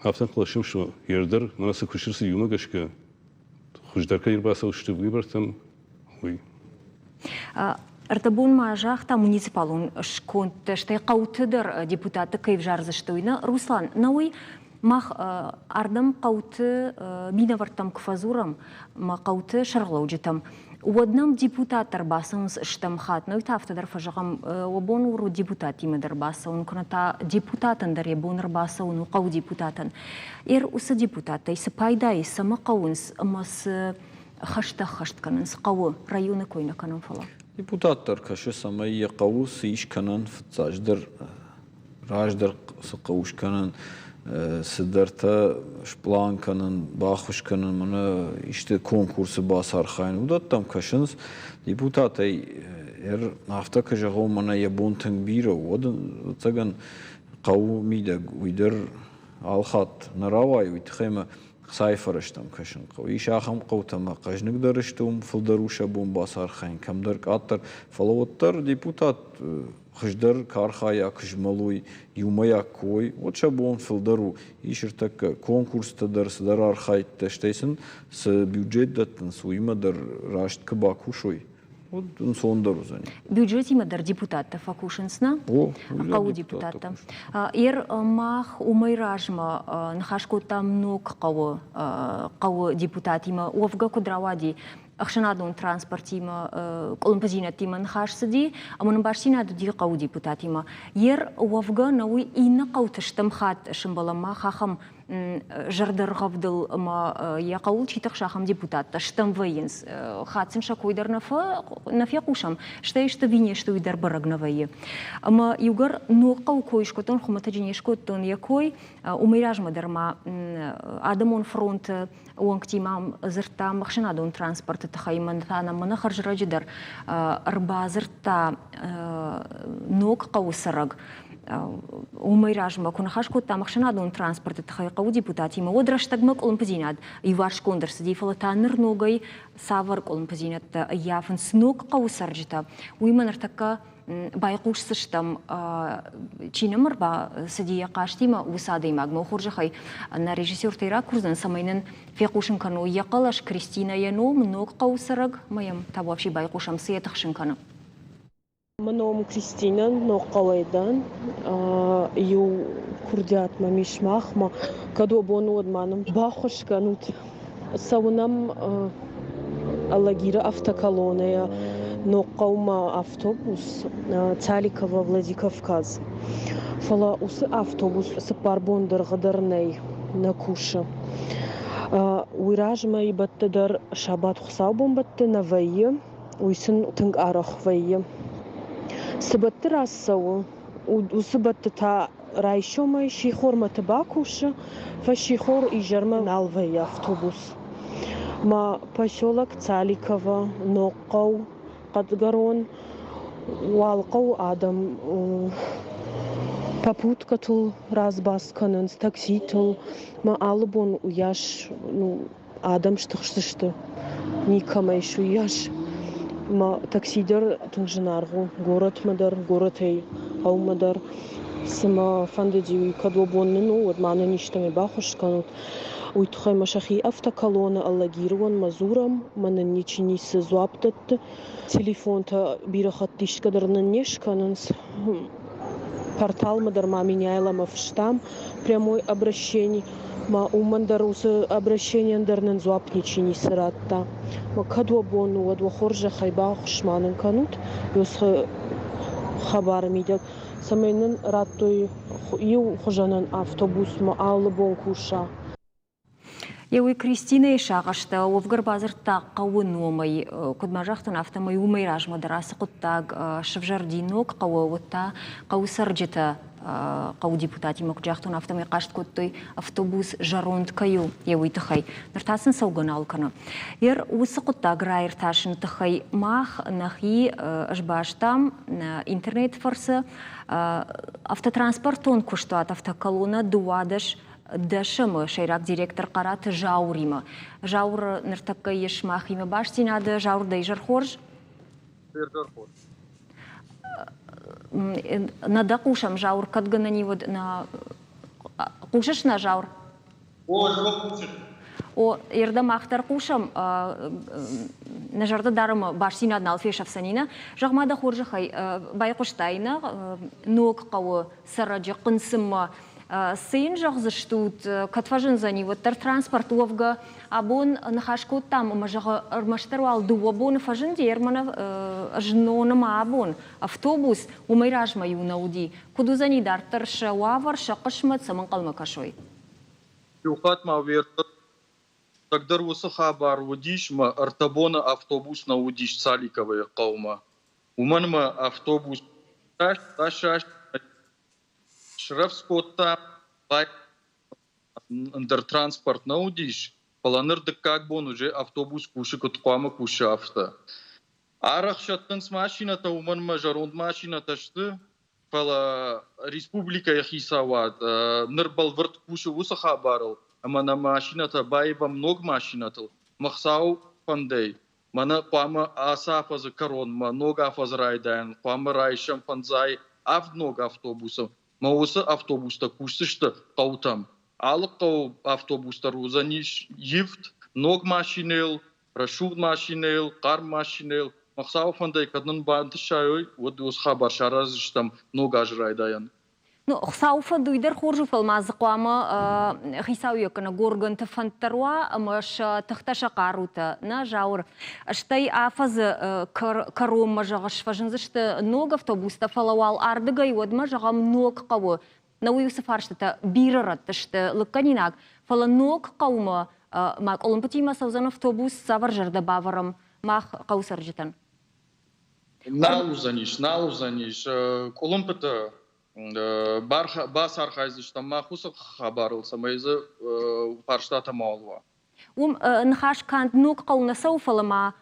афтӕ ӕнхъӕлӕсӕм, что ердӕр мӕнӕ цы куыст ӕрцыди, уымӕ гӕсгӕ хуыздӕр кӕй ӕрбацӕудзысты выбортӕм, уый. Ӕрдӕбон ма загъта муниципалон скондтӕ, стӕй хъӕуты дӕр депутатты кӕй ӕвзардзысты, уый. Нӕ, Руслан, нӕ уый мах ардӕм хъӕуты минӕвӕрттӕм куы фӕдзурӕм, мӕ хъӕуты сӕргълӕуджытӕм, уӕд нӕм депутаттӕ ӕрбацӕуынц стӕм хатт. Нӕ уый та афтӕ дӕр фӕзӕгъӕм, уӕ бон у депутаттимӕ дӕр бацӕуын, кӕнӕ та депутатӕн дӕр йӕ бон ӕрбацӕуын у хъӕуы депутатӕн. Эр уыцы депутаттӕй цы пайда и, цӕмӕ хъӕуынц ӕмӕ цы хӕстӕ ӕххӕст кӕнынц хъӕуы, районы кой нӕ кӕнӕм, фӕлӕ. Депутат дӕр кӕсы, цӕмӕй йӕ хъӕуы цы ис кӕнӕн, фыццаджыдӕр раздӕр цы хъӕуы скӕнын, цыдӕртӕ сплан кӕнын, баххуыс кӕнын, мӕнӕ исты конкурсы бацархайын, уыдӕттӕм кӕсынц. Депутатӕй афтӕ куы зӕгъон, мӕнӕ йӕ бон тынг бирӕ у, уӕд ӕвӕццӕгӕн хъӕуы мидӕг уый дӕр алхатт нӕ рауайы, уый тыххӕй ӕмӕ хцайы фӕрӕзтӕм кӕсын хъӕуы. Ис ахӕм хъӕутӕ ӕмӕ хъӕзныгдӕр сты, уым фылдӕр у сӕ бон бацархайын, кӕмдӕр къаддӕр. Фӕлӕ уӕддӕр депутат хуыздӕр куы архайа, куы змӕлой, иумӕйаг куы уой, уӕд сӕ бон фылдӕр у. Ис ӕртӕккӕ конкурстӕ дӕр, цыдӕр архайдтӕ, стӕй сын цы бюджет дӕттынц, уыимӕ дӕр раст куы бакусой, уӕд ӕнцондӕр уыдзӕни. Бюджетимӕ дӕр депутаттӕ фӕкусынц, нӕ? О, хъӕуы депутаттӕ. Ер мах уымӕй размӕ ныхас кодтам ног хъӕуы хъӕуы депутатимӕ. Уӕвгӕ куыд рауади, ӕхсӕнадон транспортимӕ къуылымпыдзинӕдтимӕ ныхас цыди, ӕмӕ нын бастдзинад уыди хъӕуы депутатимӕ. Ер уӕвгӕ нӕ уый иннӕ хъӕуты стӕм хатт сымбӕлӕм мах ахӕм зӕрдӕргъӕвдыл ӕмӕ йӕ хъӕуыл чи тыхсы, ахӕм депутаттӕ стӕм вӕййынц. Хатт сын сӕ кой дӕр нӕ фехъусӕм, стӕй сты ви не сты, уый дӕр бӕрӕг нӕ вӕййы. Ӕмӕ иугӕр ног хъӕуы кой скодтон, хуымӕтӕджы не скодтон йӕ кой, уымӕй размӕ дӕр ма адӕмон фронты уӕнгтимӕ дзырдтам ӕхсӕнадон транспорты тыххӕй, мӕн та нӕм мӕнӕ хӕрзрӕджы дӕр ӕрбадзырдта ног хъӕуы цӕрӕг. Уымӕй размӕ куы ныхас кодтам ӕхсӕнадон транспорты тыххӕй хъӕуы депутатимӕ, уӕд рӕстӕгмӕ къуылымпыдзинад иуварсгонд ӕрцыди, фӕлӕ та ныр ногӕй цавӕр къуылымпыдзинӕдтӕ ӕййафынц ног хъӕуы цӕрджытӕ, уыимӕ ныртӕккӕ байхъусдзыстӕм, чи нӕм ӕрбацыди йӕ хъастимӕ, уыцы адӕймагмӕ. Хорзӕхӕй нӕ режиссертӕй ракурдзӕн, цӕмӕй нын фехъусын кӕной йӕ хъӕлӕс. Кристинӕ йӕ ном, ног хъӕуы цӕрӕг, ӕмӕ йӕм табуафси байхъусӕм, цы йӕ тыхсын кӕны. Мӕ ном Кристинӕ, Ногхъӕуӕй дӕн. Иу курдиат мӕм ис махмӕ. Кӕд уӕ бон у, уӕд ма нын баххуыс кӕнут. Цӕуынӕм Алагиры автоколоннӕйӕ Ногхъӕумӕ автобус Цаликово Владикавказ. Фӕлӕ уыцы автобус цыппар бон дӕргъы дӕр нӕй, нӕ кусы. Уый размӕ бӕтты дӕр сабат-хуыцаубон бӕтты нӕ вӕййы. Уый сын тынг арӕх вӕййы. Цы бӕтты рацӕуы, уыцы бӕтты та райсомӕй сихормӕты бакусы, фӕссихор изӕрмӕ нал вӕййы автобус. Мӕ поселок Цаликово, Ногхъӕу, Хъӕдгӕрон, уал хъӕуы адӕм попуткӕтыл разбас кӕнынц, такситыл. Мӕ алы бон уыйас ну, адӕм стыхстысты, никӕмӕ ис уыйас. Мӕ такси дӕр тынг зынаргъ у горӕтмӕ дӕр, горӕтӕй хъӕумӕ дӕр. Цы мӕ фӕндыди, уый кӕд уӕ бон нын у, уӕд ма нын истӕмӕй баххуыс кӕнут. Уый тыххӕй мӕ сӕхи автоколоннӕ Алагиры уонмӕ дзурӕм, мӕ нын ничи ницы дзуапп дӕтты. Телефонтӕ бирӕ хатт исгӕ дӕр нын не скӕнынц. Порталмӕ дӕр ма меняйламӕ фыстам прямой обращение. Ма уымӕн дӕр уыцы обращенийӕн дӕр нын дзуапп ничи ницы радта. Ма кӕд уӕ бон у, уӕд уӕ хорзӕхӕй баххуыс ма нын кӕнут уыцы хабары мидӕг, цӕмӕй нын радтой иу хуызӕнӕн автобусмӕ алы бон куса. Еуи Кристинӕйы сагъӕстӕ уӕвгӕ ӕрбадзырдта хъӕуы номӕй. Куыд ма загътон, афтӕмӕй уымӕй размӕ дӕр ацы хъуыддаг сывзӕрди ног хъӕуы, уӕд та хъӕуы цӕрджытӕ хъӕуы депутатимӕ куыд загътон, афтӕмӕй хъаст кодтой, автобус зӕронд кӕй у, йӕ уый тыххӕй. Ныр та сын цӕугӕ нал кӕны. Ер уыцы хъуыддаг раиртасыны тыххӕй мах нӕхи сбастам интернеты фӕрцы автотранспортон куыстуат автоколоннӕ 12 дӕсӕмы сӕйраг директор Хъараты Зауримӕ. Заур ныртӕккӕ ис махимӕ бастдзинады. Заур, дӕ изӕр хорз. Изӕр хорз. Нӕ дӕ хъусӕм, Заур, кӕд гӕнӕн и, уӕд нӕ хъусыс нӕ, Заур? О, ӕз хъусын. О, ердӕ мах дӕр хъусӕм, нӕ зӕрдӕ дарӕм, бастдзинад нал фесӕфдзӕни нӕ. Зӕгъ-ма дӕ хорзӕхӕй, байхъуыстай нӕ ног хъӕуы цӕрӕджы хъынцыммӕ Цы йын зӕгъдзыстут, кӕд фӕзындзӕни, уӕддӕр транспорт уӕвгӕ абон ныхас кодтам ӕмӕ зӕгъы, ӕрмӕстдӕр уал дыууӕ боны фӕзынди, ӕрмӕн зноны ма абон автобус уымӕй размӕ-иу нӕ уыди. Куыд уыдзӕни дарддӕр сӕ уавӕр, сӕ хъысмӕт, цӕмӕн хъӕлмӕ кӕсой? Иу хатт ма уе ртӕг дӕр уыцы хабар уыдис мӕ ӕртӕ боны автобус нӕ уыдис Цаликовойы хъӕумӕ. Уымӕн мӕ автобус раст Срӕвдз кодта, ӕндӕр транспорт нӕ уыдис, фӕлӕ ныр дыккаг бон уже автобус кусы, куыд хъуамӕ куса, афтӕ. Арӕх сӕттынц машинӕтӕ, уымӕн ӕмӕ зӕронд машинӕтӕ сты, фӕлӕ республикӕйы хицауад ныр бӕлвырд кусы уыцы хабарыл, ӕмӕ нӕ машинӕтӕ баивӕм ног машинӕтыл. Мӕ Хуыцау фӕндӕй, Мӕнӕ хъуамӕ ацы афӕдзы кӕронмӕ, ног афӕдзы райдайӕн хъуамӕ райсӕм фӕндзай авд ног автобусы. Мӕ уыцы автобустӕ кусдзысты хъӕутӕм. Алы хъӕуы автобус дӕр уыдзӕнис ивд ног машинӕйыл, рӕсугъд машинӕйыл, хъарм машинӕйыл. Мӕ Хуыцауы фӕндӕй кӕд нын бантысай, уӕд уыцы хабар сараздзыстӕм ног азы райдайӕн. Ну, Хуыцауы фӕнд уый дӕр хорз у, фӕлӕ ма дзы хъуамӕ хицауиуӕг кӕнӕ горгӕнты фӕнд дӕр уа ӕмӕ сӕ тыхтӕ, сӕ хъарутӕ. Нӕ, Зауыр, стӕй афӕдзы кӕронмӕ, зӕгъыс, фӕзындзысты ног автобустӕ, фӕлӕ уал ардыгӕй уӕдмӕ, зӕгъӕм, ног хъӕуы. Нӕ уый уыцы фарстытӕ бирӕ рӕтты сты лыггӕнинаг, фӕлӕ ног хъӕумӕ ма къуылымпытимӕ цӕудзӕн автобус, цавӕр зӕрдӕ бавӕрӕм мах хъӕуы цӕрджытӕн? Нал уыдзӕнис, нал уыдзӕнис. Къуылымпытӕ бацархайдзыстӕм мах уыцы хабарыл, цӕмӕй дзы фарстатӕ мауал уа. Уым ныхас канд ног хъӕу нӕ цӕуы, фӕлӕ ма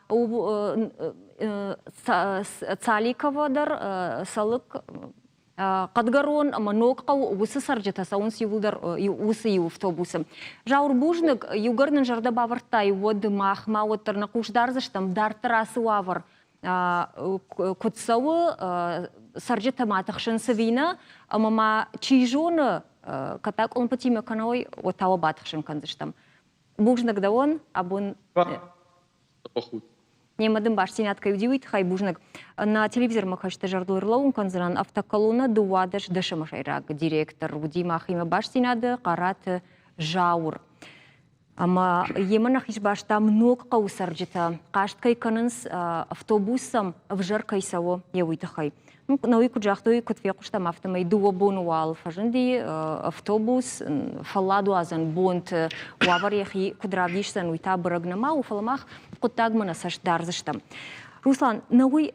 Цаликова дӕр, Цӕлыкк. Хъӕдгӕрон ӕмӕ Ног хъӕу уыцы цӕрджытӕ цӕуынц иууылдӕр уыцы иу автобусы. Зауыр, бузныг, иугӕр нын зӕрдӕ бавӕрдтай, уӕд махмӕ уӕддӕр нӕ хъус дардзыстӕм. Дарддӕр ацы уавӕр куыд цӕуы, цӕрджытӕ ма тыхсынц ӕви нӕ, ӕмӕ ма чи зоны, кӕд та къуылымпытимӕ кӕной, уӕд та уӕ батыхсын кӕндзыстӕм. Бузныг дӕуӕн, абон Немӕ дын бастдзинад кӕй уыди, уый тыххӕй бузныг. Нӕ телевизормӕ кӕсты зӕрдыл ӕрлӕууын кӕндзынӕн автоколоннӕ 12 дӕсӕмы сӕйраг директор уыди махимӕ бастдзинады Хъараты Зауыр. Ӕмӕ йемӕ нӕхи сбастам ног хъӕуы цӕрджытӕ хъаст кӕй кӕнынц, автобус сӕм ӕвзӕр кӕй цӕуы, йӕ уый тыххӕй. Ну, науи куыд загътой, куыд фехъуыстам, афтӕмӕй дыууӕ боны уал фӕзынди автобус, фӕлладуадзӕн бонты уавӕр йӕхи куыд равдисдзӕн, уый та бӕрӕг нӕма у, фӕлӕ мах хъуыддагмӕ нӕ цӕст дардзыстӕм. Руслан, науи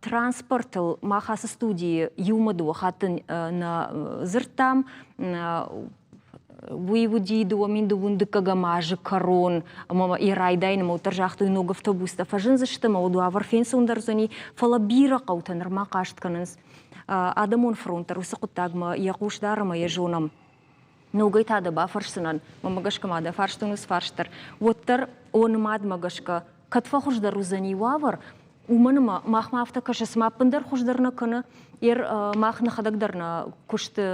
транспортыл мах ацы студийы иумӕ дыууӕ хатты нӕ дзырдтам, Уый уыди 2002 дыккӕгӕм азы кӕрон, ӕмӕ йӕ райдайӕны уӕддӕр загътой, ног автобустӕ фӕзындзысты ӕмӕ уӕд уавӕр фенцондӕр уыдзӕни, фӕлӕ бирӕ хъӕутӕ нырма хъаст кӕнынц. Адӕмон фронт дӕр уыцы хъуыддагмӕ йӕ хъус дары ӕмӕ йӕ зонӕм. Ногӕй та дӕ бафӕрсдзынӕн, мӕнмӕ гӕсгӕ ма дӕ фарстон уыцы фарст дӕр. Уӕддӕр о нымадмӕ гӕсгӕ кӕд фӕхуыздӕр уыдзӕни уавӕр, уымӕн ӕмӕ махмӕ афтӕ кӕсы, цыма ӕппындӕр хуыздӕр нӕ кӕны. Ер мах нӕхӕдӕг дӕр нӕ куысты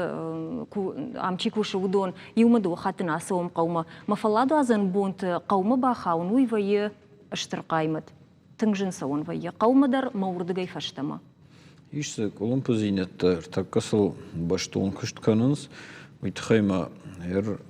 ам чи кусы, уыдон иумӕ дыууӕ хатты нӕ ацӕуӕм хъӕумӕ. Мӕ фӕлладуадзӕн бонты хъӕумӕ бахауын, уый вӕййы стыр хъаймӕт. Тынг зын цӕуӕн вӕййы хъӕумӕ дӕр мӕ уырдыгӕй фӕстӕмӕ. Ис дзы къуылымпыдзинӕдтӕ, ӕртӕккӕ сыл бӕстон куыст кӕнынц. Уый тыххӕй ма ӕр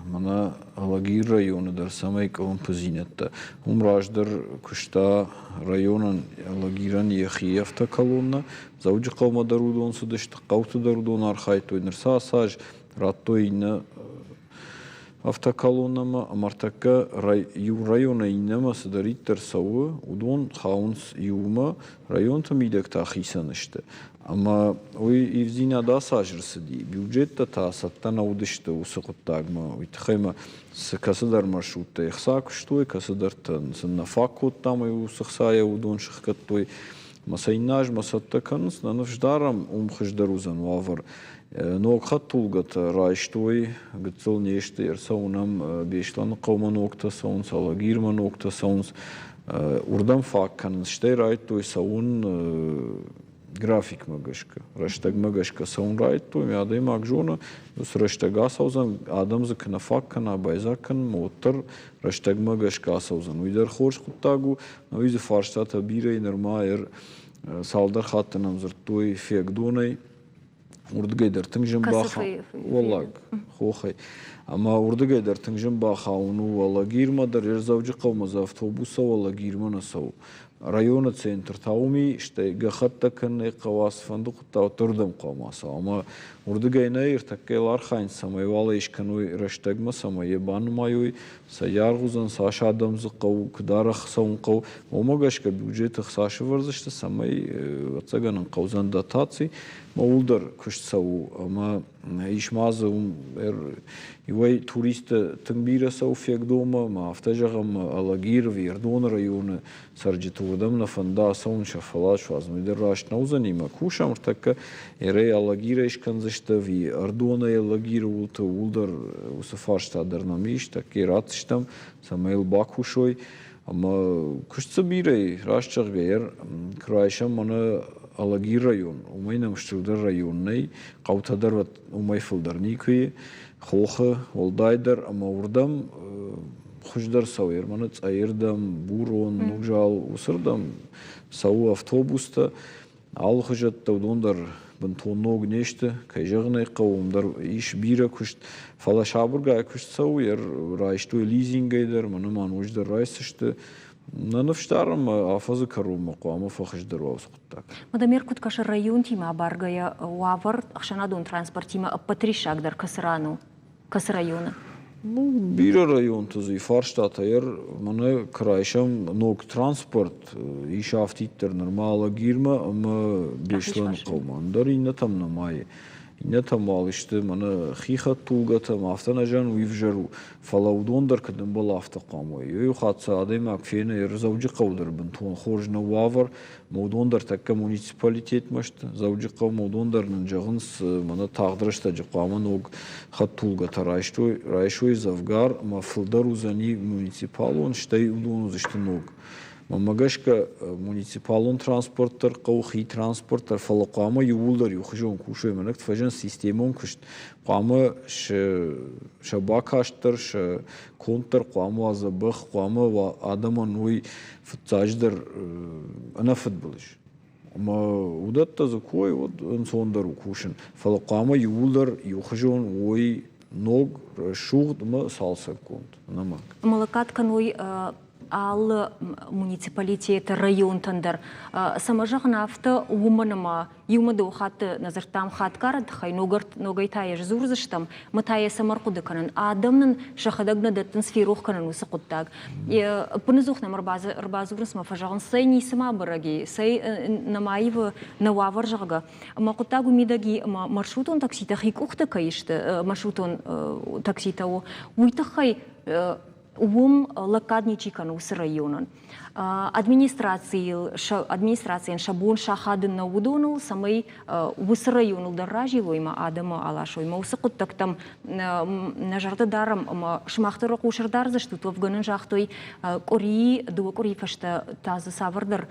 мӕнӕ Алагиры районы дӕр цӕмӕй къуылымпыдзинӕдтӕ. Уым раздӕр куыста районӕн Алагирӕн йӕхи автоколоннӕ. Дзӕуджыхъӕумӕ дӕр уыдон цыдысты, хъӕуты дӕр уыдон архайдтой. Ныр сӕ ацы аз радтой иннӕ автоколоннӕмӕ ӕмӕ ӕртӕккӕ иу районӕй иннӕмӕ цыдӕриддӕр цӕуы, уыдон хауынц иумӕ, районты мидӕг та хицӕн сты. Ӕмӕ уый ивдзинад ацы аз ӕрцыди. Бюджеттӕ та цӕттӕ нӕ уыдысты уыцы хъуыддагмӕ. Уый тыххӕй ма цы кӕцыдӕр маршруттӕ ӕхца куыстой, кӕцыдӕртӕн сын нӕ фаг кодтам, уыцы хцайӕ уыдон сыхгӕдтой. Ӕмӕ сӕ иннӕ азмӕ цӕттӕ кӕнынц, нӕ ныфс дарӕм, уым хуыздӕр уыдзӕн уавӕр. Ног хӕдтулгӕтӕ райстой, гыццыл не сты, ӕрцӕуынӕм Беслӕны хъӕумӕ ногтӕ цӕуынц, Алагирмӕ ногтӕ цӕуынц. Уырдӕм фаг кӕнынц, стӕй райдыдтой цӕуын графикмӕ гӕсгӕ, рӕстӕгмӕ гӕсгӕ цӕуын райдыдтой. Мӕ адӕймаг зоны, уыцы рӕстӕг ацӕудзӕн, адӕм дзы куы нӕ фаг кӕна, байдзаг кӕнынмӕ, уӕддӕр рӕстӕгмӕ гӕсгӕ ацӕудзӕн. Уый дӕр хорз хъуыддаг у, но уый дзы фарстатӕ бирӕ нырма цалдӕр хатты нӕм дзырдтой фегдонӕй. Уырдыгӕй дӕр тынг зын бахауын. Уӕллаг хохӕй. Ӕмӕ уырдыгӕй дӕр тынг зын бахауын у Алагирмӕ дӕр, Дзӕуджыхъӕумӕ дзы автобус цӕуы, Алагирмӕ нӕ цӕуы. Районы центр та уым и, стӕй гӕххӕттӕ кӕнын хъӕуа, цыфӕнды хъуыддаг уырдӕм хъуамӕ ацӕуа. Ӕмӕ уырдыгӕй нӕ ӕртӕккӕ йыл архайынц, цӕмӕй уал ӕй скӕной рӕстӕгмӕ, цӕмӕй йӕ банымайой, цӕй аргъ уыдзӕн, цас адӕм дзы хъӕуы, куыд арӕх цӕуын хъӕуы. Уымӕ гӕсгӕ бюджеты хца сӕвӕрдзысты, цӕмӕй, ӕвӕццӕгӕн, ын хъӕудзӕн дотаци. Ӕмӕ ууыл дӕр куыст цӕуы. Ӕмӕ ис ма дзы уым иуӕй туристтӕ тынг бирӕ цӕуы Фегдомӕ, ӕмӕ афтӕ зӕгъӕм, Алагир, Вердоны районы цӕрджыты уырдӕм нӕ фӕнды ацӕуын, сӕ фӕллад суадзын. Уый дӕр раст нӕ уыдзӕни ӕмӕ кусӕм ӕртӕккӕ Эрӕй Алагирӕй скӕндзысты ӕви Ӕрдонӕй Алагиры уылты, ууыл дӕр уыцы фарста дӕр нӕм ис, тӕккӕ ратдзыстӕм, цӕмӕй йыл бакусой. Ӕмӕ куыст дзы бирӕ и, раст зӕгъгӕйӕ, куы райсӕм мӕнӕ Алагир район, уымӕй нӕм стырдӕр район нӕй, хъӕутӕ дӕр уымӕй фылдӕр никуы и, хохы уӕлдайдӕр, ӕмӕ уырдӕм хуыздӕр цӕуы Ерманы Цъӕйырдӕм, Бурон, Нузал, уыцырдӕм цӕуы автобустӕ. Алыхуызӕттӕ уыдон дӕр бынтон ног не сты, кӕй зӕгъын ӕй хъӕуы, уым дӕр ис бирӕ куыст, фӕлӕ сабыргай куыст цӕуы, йӕ райстой лизингӕй дӕр, мӕнӕ ма ноджы дӕр райсдзысты. Нӕ ныфс дарӕм, афӕдзы кӕронмӕ хъуамӕ фӕхуыздӕр уа уыцы хъуыддаг. Мадамер, куыд кӕсы районтимӕ абаргӕйӕ уавӕр ӕхсӕнадон транспортимӕ ӕппӕт риссагдӕр кӕцы ран у? Кӕцы районы? Ну, бирӕ районты дзы фарстатӕ ӕр мӕнӕ куы райсӕм ног транспорт, ис афтиддӕр нырма Алагирмӕ ӕмӕ Беслӕны хъӕумӕ, ӕндӕр иннӕтӕм нӕмайы. Иннӕтӕм уал исты мӕнӕ хи хӕдтулгӕтӕм афтӕ нӕ зӕгъын, уый ӕвзӕр у, фӕлӕ уыдон дӕр куыд ӕмбӕлы, афтӕ хъуамӕ уой. Иу хатт сӕ адӕймаг фены, Дзӕуджыхъӕуы дӕр бынтон хорз нӕу уавӕр, ӕмӕ уыдон дӕр тӕккӕ муниципалитетмӕ сты. Дзӕуджыхъӕумӕ уыдон дӕр нын зӕгъынц, мӕнӕ тагъд рӕстӕджы хъуамӕ ног хӕдтулгӕтӕ райстой, райсой дзӕвгар ӕмӕ фылдӕр уыдзӕни муниципалон, стӕй уыдон уыдзысты ног. Мӕнмӕ гӕсгӕ, муниципалон транспорт дӕр хъӕуы, хи транспорт дӕр, фӕлӕ хъуамӕ иууылдӕр иухуызон кусой, мӕнӕ фӕзын системон куыст. Хъуамӕ сӕ бакаст дӕр, сӕ конд дӕр хъуамӕ уа дзӕбӕх, хъуамӕ уа адӕмӕн уый фыццаджыдӕр ӕнӕфыдбылыз. Ӕмӕ уыдӕттӕ дзы куы уой, уӕд ӕнцондӕр у кусын. Фӕлӕ хъуамӕ иууылдӕр иухуызон уой ног, рӕсугъд ӕмӕ цалцӕггонд, ӕнӕмӕнг. Ӕмӕ лӕггад кӕной алы муниципалитеты районтӕн дӕр. Цӕмӕ зӕгъын афтӕ, уымӕн ӕмӕ иумӕ дыууӕ хатты нӕ дзырдтам хатгары тыххӕй, ногӕй та йӕ сдзурдзыстӕм, ӕмӕ та йӕ цӕмӕ ӕрхъуыды кӕнын. Адӕм нын сӕхӕдӕг нӕ дӕттынц ферох кӕнын уыцы хъуыддаг. Ӕппынӕдзух нӕм ӕрбадзурынц ӕмӕ фӕзӕгъынц, цӕй ницыма бӕрӕг и, цӕй нӕма ивы нӕ уавӕр, зӕгъгӕ. Ӕмӕ хъуыддаг уый мидӕг и, ӕмӕ маршрутон такситӕ хи къухты кӕй сты, маршрутон такситӕ у, уый тыххӕй уым лӕггад ничи кӕны уыцы районӕн. Администрацийыл, администрацийӕн сӕ бон сахадын нӕ уыдоныл, цӕмӕй уыцы районыл дӕр разилой ӕмӕ адӕмы аласой. Ӕмӕ уыцы хъуыддӕгтӕм нӕ зӕрдӕ дарӕм ӕмӕ сымах дӕр хъус ӕрдардзыстут. Уӕвгӕ нын загътой, къуыри, дыууӕ къуырийы фӕстӕ та дзы цавӕрдӕр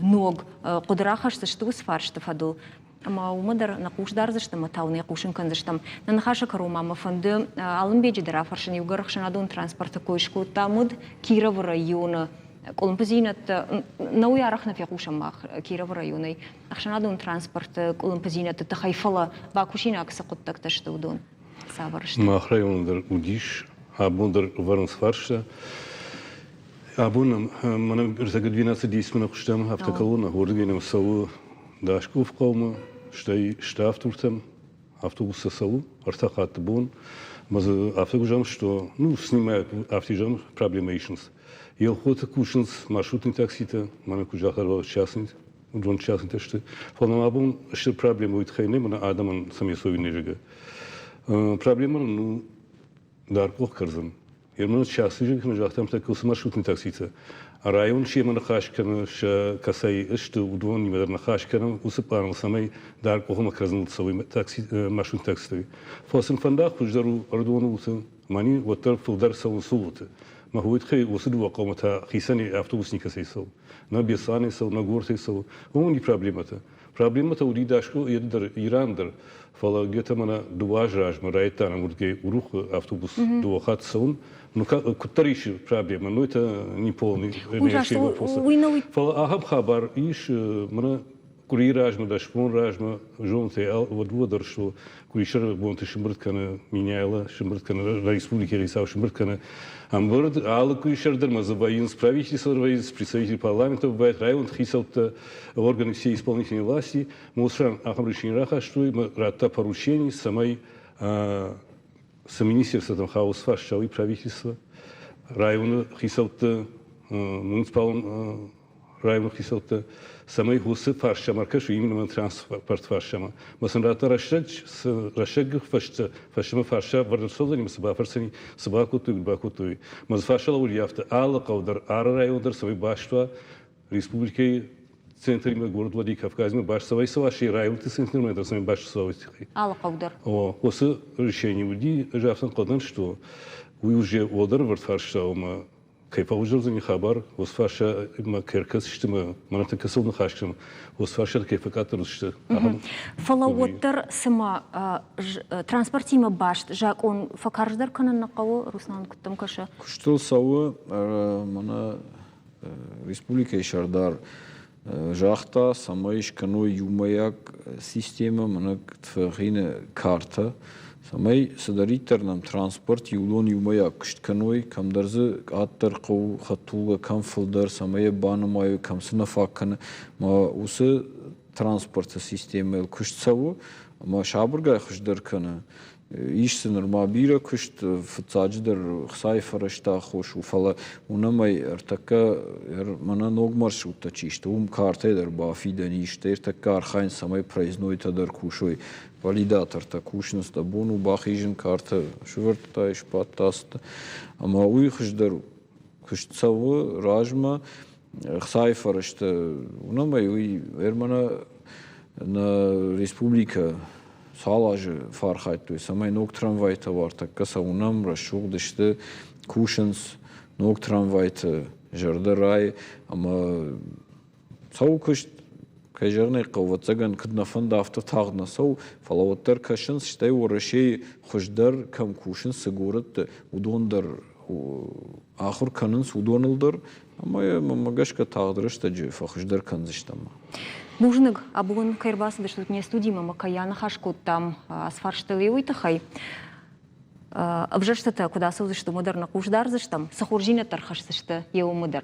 ног хъуыды рахӕсдзысты уыцы фарсты фӕдыл. Ӕмӕ уымӕ дӕр нӕ хъус дардзыстӕм ӕмӕ та уын ӕй хъусын кӕндзыстӕм. Нӕ ныхасы кӕрон ма мӕ фӕнды Алымбеджы дӕр афӕрсын, иугӕр ӕхсӕнадон транспорты кой скодтам, уӕд Кировы районы къуылымпыдзинӕдтӕ, нӕ уый арӕх нӕ фехъусӕм мах Кировы районӕй ӕхсӕнадон транспорты къуылымпыдзинӕдты тыххӕй, фӕлӕ бакусинаг цы хъуыддӕгтӕ сты, уыдон цавӕр сты? Мах районы дӕр уыдис, абон дӕр ӕвӕрынц фарста. Абон мӕнӕ ӕртӕ 12 десмӕ хъуыстам автоколонна, уырдыгӕй нӕм цӕуы Даскъоф хъӕумӕ, стӕй Ставдуртӕм автобустӕ цӕуы ӕртӕ хатты бон. Ӕмӕ дзы афтӕ куы зӕгъӕм, что ну, с ними афтӕ зӕгъӕм, проблемӕ исынц. Елхоты кусынц маршрутный такситӕ, мӕнӕ куы загъта, частный, уыдон частныйтӕ сты. Фӕлӕ нӕм абон стыр проблемӕ уый тыххӕй нӕй, мӕнӕ адӕмӕн цӕмӕй цӕуой не зӕгъгӕ. Проблемӕ нын у даргъ кӕрдзын. Ерман частный кӕны загътам, так уыцы маршрутный такситӕ. Район семӕ ныхас кӕны, сӕ кӕцӕй сты, уыдонимӕ дӕр ныхас кӕнӕм уыцы пъланыл, цӕмӕй даргъ къухмӕ кӕрдзыныл цӕуой такси, маршрутный такситӕ. Фӕлӕ сын фӕндаг хуыздӕр у Ӕрыдоны уылты, мӕни уӕддӕр фылдӕр цӕуынц ууылты. Мӕ уый тыххӕй уыцы дыууӕ хъӕумӕ та хицӕнӕй автобус никӕцӕй цӕуы. Нӕ Беслӕнӕй цӕуы, нӕ Гортӕй цӕуы. Уымӕн и проблемӕтӕ. Проблемӕтӕ уыди дӕсгай дӕр Иран дӕр, фӕлӕ где-то мӕнӕ дыууӕ азы размӕ райдыдта нӕм уырдыгӕй Урухы автобус дыууӕ хатт цӕуын. Ну, куыддӕр ис проблемӕ, но это не полный вопросы. Фӕлӕ ахӕм хабар ис, мӕнӕ къуырийы размӕ, дӕс бон размӕ, зонтӕй уӕд дӕр что къуырисӕры бонты сымбырд кӕны Меняйло, сымбырд кӕны республикӕйы хицау сымбырд кӕны ӕмбырд. Алы къуырисӕр дӕр ма дзы вӕййынц правительство вӕййынц, представитель парламента бывает, районты хицӕуттӕ, органы всей исполнительной власти. Мосран ахӕм решение рахастой, радта поручение, цӕмӕй цы министерствотӕм хауы фарста, правительство, районы хицӕутты, муниципалон районы хицӕуттӕ, цӕмӕй уыцы фарстамӕ ӕркӕсой, именно транспорт фарстамӕ. Мӕ сын радта рӕстӕг, рӕстӕг фӕстӕ фӕстӕмӕ фарста ӕвӕрд ӕрцӕудзӕни, цы бафӕрсӕни, цы бакодтой, куыд бакодтой. Мӕ дзы фарста лӕууыди афтӕ, алы хъӕу дӕр, алы район дӕр цӕмӕй баст уа республикӕйы центримӕ, город Владикавказимӕ баст цӕуай цӕуа, се районты центримӕ дӕр цӕмӕй баст цӕуа. Алы хъӕу дӕр. О, уыцы решение уыди, ӕз афтӕ ӕнхъӕл что уый уже уӕлдӕр ӕвӕрд фарста у ӕмӕ кӕй фӕуыздӕрдзӕни хабар, уыцы фарстамӕ кӕй ӕркӕсдзысты ӕмӕ мӕнӕ кӕцыл ныхас кӕнӕм, уыцы фарстатӕ кӕй фӕкъаддӕр уыдзысты. Фӕлӕ уӕддӕр цыма транспортимӕ баст закъон фӕкарздӕр кӕнын нӕ хъӕуы, Руслан, куыд дӕм кӕсы? Куыстыл цӕуы, мӕнӕ республикӕйы сӕрдар загъта, цӕмӕй скӕной иумӕйаг системӕ, мӕнӕ ТФХИ-ны картӕ, цӕмӕй цыдӕриддӕр нӕм транспорт иудон иумӕйаг куыст кӕной, кӕмдӕр дзы къаддӕр хъӕуы хӕдтулгӕ, кӕм фылдӕр, цӕмӕй йӕ банымайой, кӕм цы нӕ фаг кӕны. Ӕмӕ уыцы транспорты системӕйыл куыст цӕуы ӕмӕ сабыргай хуыздӕр кӕны. Ис дзы нырма бирӕ куыст, фыццаджыдӕр хцайы фӕрӕзтӕ аххос у, фӕлӕ уынӕм ӕй ӕртӕккӕ мӕнӕ ног маршруттӕ чи сты, уым картӕй дӕр бафидӕн ис, стӕй ӕртӕккӕ архайынц, цӕмӕй проезднойтӕ дӕр кусой, валидатортӕ кусынц, дӕ бон у бахизын картӕ, сывӕрдтай, сбадт, ацыдтӕ. Ӕмӕ уый хуыздӕр у. Куыст цӕуы размӕ, хцайы фӕрӕзтӕ, уынӕм ӕй, уый ӕрмӕнӕ нӕ республикӕ цал азы фӕархайдтой, цӕмӕй ног трамвайтӕ уартӕккӕ сӕ уынӕм, рӕсугъд сты, кусынц ног трамвайты, зӕрдӕ райы ӕмӕ цӕуы куыст, кӕй зӕгъын ӕй хъӕуы, ӕвӕццӕгӕн, куыд нӕ фӕнды, афтӕ тагъд нӕ цӕуы, фӕлӕ уӕддӕр кӕсынц, стӕй Уӕрӕсейы хуыздӕр кӕм кусынц, цы горӕтты, уыдон дӕр ахуыр кӕнынц уыдоныл дӕр ӕмӕ йӕ мӕнмӕ гӕсгӕ тагъд рӕстӕджы фӕхуыздӕр кӕндзыстӕм. Бузныг, абон кӕй ӕрбацыдыстут не студимӕ ӕмӕ кӕй аныхас кодтам ацы фарстыл уый тыххӕй. Ӕвзӕрстытӕ куыд ацӕудзысты, уымӕ дӕр нӕ хъус дардзыстӕм, цы хорздзинӕдтӕ ӕрхӕсдзысты, йӕ уымӕ дӕр.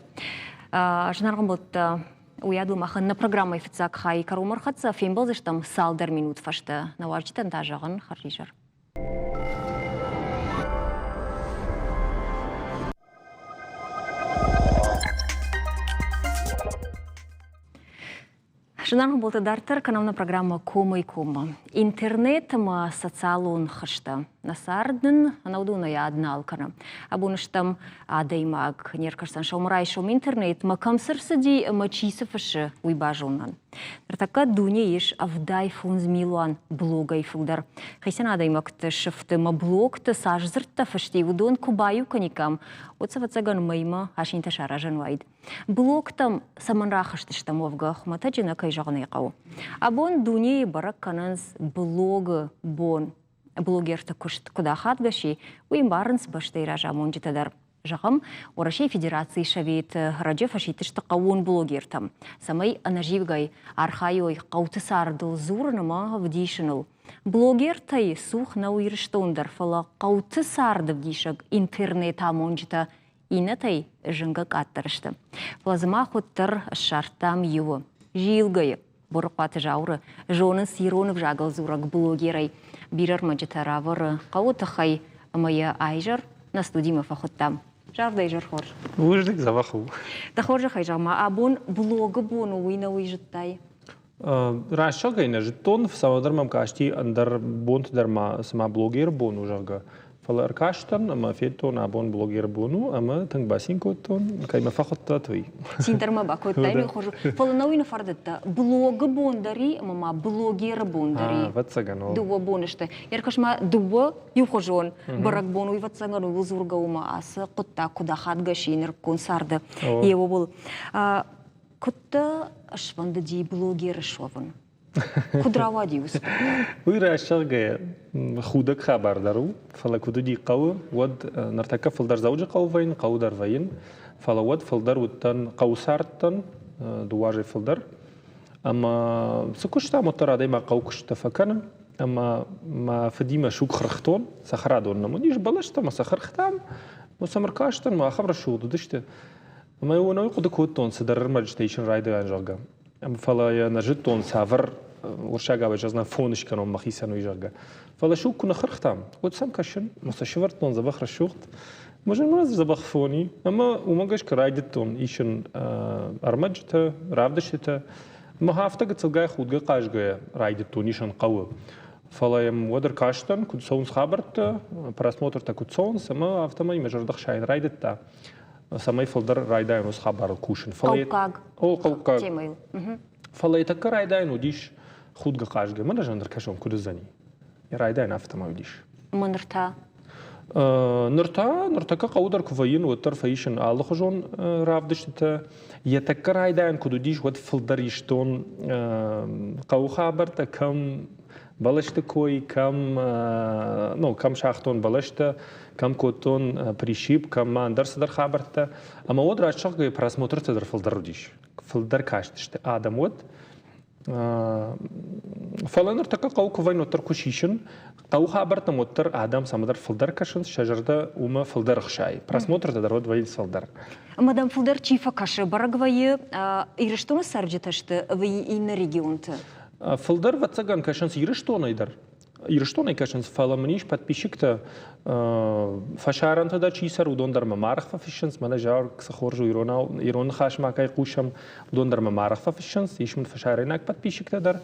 Зынаргъ ӕмбӕлттӕ, уыйадыл махӕн нӕ программӕйы фыццаг хай кӕронмӕ ӕрхӕццӕ, фембӕлдзыстӕм цалдӕр минут фӕстӕ. Нӕ уазджытӕн та зӕгъын хӕрзизӕр. Зынаргъ болты дарддӕр кӕнӕм нӕ программӕ Комӕй коммӕ. Интернет ӕмӕ социалон хызтӕ. Нӕ цард нын ӕнӕуыдонӕй ад нал кӕны. Абон стӕм адӕймаг не ркӕсдзӕн сӕумӕрайсом интернетмӕ кӕм цы рцыди ӕмӕ чи цы фыссы, уый базонынӕн. Ныртӕккӕ дуне ис 75 милуан блогӕй фылдӕр. Хицӕн адӕймӕгты сыфты ӕмӕ блогты цас дзырдтӕ фысти, уыдон куы баиу кӕниккам, уӕд сӕ ӕвӕццӕгӕн мӕймӕ асинтӕ саразӕн уаид. Блогтӕм цӕмӕн рахызтыстӕм уӕвгӕ, хуымӕтӕджы нӕ кӕй зӕгъын ӕй хъӕуы. Абон дунейы бӕрӕг кӕнынц блогы бон. Блогерты куыст куыд ахадгӕ си, уый ӕмбарынц бӕстӕйы разамонджытӕ дӕр. Зӕгъӕм, Уӕрӕсейы Федерацийы Советы раджы фӕсидтысты хъӕууон блогертӕм, цӕмӕй ӕнӕзивгӕй архайой хъӕуты цардыл дзурын ӕмӕ ӕвдисыныл. Блогертӕй цух нӕу Ирыстон дӕр, фӕлӕ хъӕуты цардӕвдисӕг интернет-амонджытӕ иннӕтӕй зынгӕ къаддӕр сты. Фӕлӕ дзы мах уӕддӕр ссардтам иуы – Зилгӕйы. Борыхъуаты Зауыры зонынц ирон ӕвзагыл дзурӕг блогерӕй. Бирӕ ӕрмӕджытӕ равӕры хъӕуы тыххӕй ӕмӕ йӕ айзӕр нӕ студимӕ фӕхуыдтам. Зӕрдӕ изӕр хорз. Бузныг, дзӕбӕх у. Дӕ хорзӕхӕй зӕгъ-ма, абон блогы бон у, уый нӕ уый зыдтай? Раст зӕгъгӕй нӕ зыдтон, цӕмӕдӕр мӕм касти ӕндӕр бонты дӕр ма цыма блогеры бон у, зӕгъгӕ. Фӕлӕ ӕркастӕн ӕмӕ федтон, абон блогеры бон у ӕмӕ тынг бацин кодтон, кӕй мӕ фӕхуыдтат, уый. Цин дӕр ма бакодтай, ну хорз. Фӕлӕ нӕ уый нӕ фӕрдыдта. Блогы бон дӕр и ӕмӕ ма блогеры бон дӕр и. Ӕвӕццӕгӕн, о. Дыууӕ боны сты. Ӕркӕс ма дыууӕ иухуызон бӕрӕгбон, уый ӕвӕццӕгӕн ууыл дзургӕ у ӕмӕ ацы хъуыддаг куыд ахадгӕ си нырыккон царды еуыл. Куыд дӕ сфӕндыди блогер суӕвын? Куыд рауади уыцы хъуыддаг? Уый раст зӕгъгӕйӕ, худӕг хабар дӕр у, фӕлӕ куыд уыди хъӕуы, уӕд ныртӕккӕ фылдӕр Дзӕуджыхъӕуы вӕййын, хъӕуы дӕр вӕййын, фӕлӕ уӕд фылдӕр уыдтӕн хъӕуы цардтӕн, дыууӕ азӕй фылдӕр. Ӕмӕ цы куыстам, уӕддӕр адӕймаг хъӕуы куыстытӕ фӕкӕны. Ӕмӕ мӕ фыдимӕ суг хырхтон, цӕхӕрадон нӕм уыдис бӕлӕстӕ ӕмӕ сӕ хырхтам. Сӕм ӕркастӕн, ахӕм рӕсугъд уыдысты. Ӕмӕ уый хъуыды кодтон, цыдӕр ӕрмӕджытӕ исын райдайӕн, зӕгъгӕ. Фӕлӕ йӕ нӕ зыдтон, цавӕр уырыссагау зӕгъдзынӕн, фон скӕнон мӕхицӕн уый, зӕгъгӕ. Фӕлӕ суг куы ныххырхтам, уӕд сӕм кӕсын, мӕ сӕ сывӕрдтон дзӕбӕх рӕсугъд. Мӕ зӕрдӕмӕ дзӕбӕх фон и. Ӕмӕ уымӕ гӕсгӕ райдыдтон исын ӕрмӕджытӕ, равдыстытӕ. Мӕ афтӕ гыццылгай худгӕ-хъазгӕйӕ райдыдтон исын хъӕуы. Фӕлӕ йӕм уӕд ӕркастӕн, куыд цӕуынц хабӕрттӕ, просмотртӕ куыд цӕуынц, ӕмӕ афтӕмӕй мӕ зӕрдӕ хсайын райдыдта. Цӕмӕй фылдӕр райдайӕн уыцы хабарыл кусын. Хъӕуккаг. О, хъӕуккаг. Темӕйыл. Фӕлӕ йӕ тӕккӕ райдайӕн уыдис худгӕ хъазгӕ. Мӕнӕ ӕз ӕркӕсон, куыд уыдзӕни. Йӕ райдайӕн афтӕ уыдис. Ӕмӕ ныр та? Ныр та, ныртӕккӕ хъӕуы дӕр куы вӕййын, уӕддӕр фӕисын алыхуызон равдыстытӕ. Йӕ тӕккӕ райдайӕн куыд уыдис, уӕд фылдӕр истон хъӕуы хабӕрттӕ, кӕм бӕлӕсты кой, кӕм, ну, кӕм сагътон бӕлӕстӕ, кӕм кодтон прищип, кӕм ма ӕндӕр цыдӕр хабӕрттӕ. Ӕмӕ уӕд раст зӕгъгӕйӕ просмотртӕ дӕр фылдӕр уыдис. Фылдӕр кастысты адӕм уӕд. Фӕлӕ ныртӕккӕ хъӕуы куы вӕййын, уӕддӕр куы сисын, хъӕуы хабӕрттӕм уӕддӕр адӕм цӕмӕдӕр фылдӕр кӕсынц, сӕ зӕрдӕ уымӕ фылдӕр ӕхсайы. Просмотртӕ дӕр уӕд вӕййынц фылдӕр. Ӕмӕ дӕм фылдӕр чи фӕкӕсы, бӕрӕг вӕййы, Ирыстоны цӕрджытӕ сты ӕви иннӕ регионты? Фылдӕр, ӕвӕццӕгӕн, кӕсынц Ирыстонӕй дӕр. Ирыстонӕй кӕсынц, фӕлӕ мын ис подписчиктӕ фӕсарӕнты дӕр чи цӕры, уыдон дӕр мӕм арӕх фӕфыссынц. Мӕнӕ зӕгъ, цы хорз у иронау, ирон ныхасмӕ кӕй хъусӕм, уыдон дӕр мӕм арӕх фӕфыссынц. Ис мын фӕсарӕйнаг подписчиктӕ дӕр.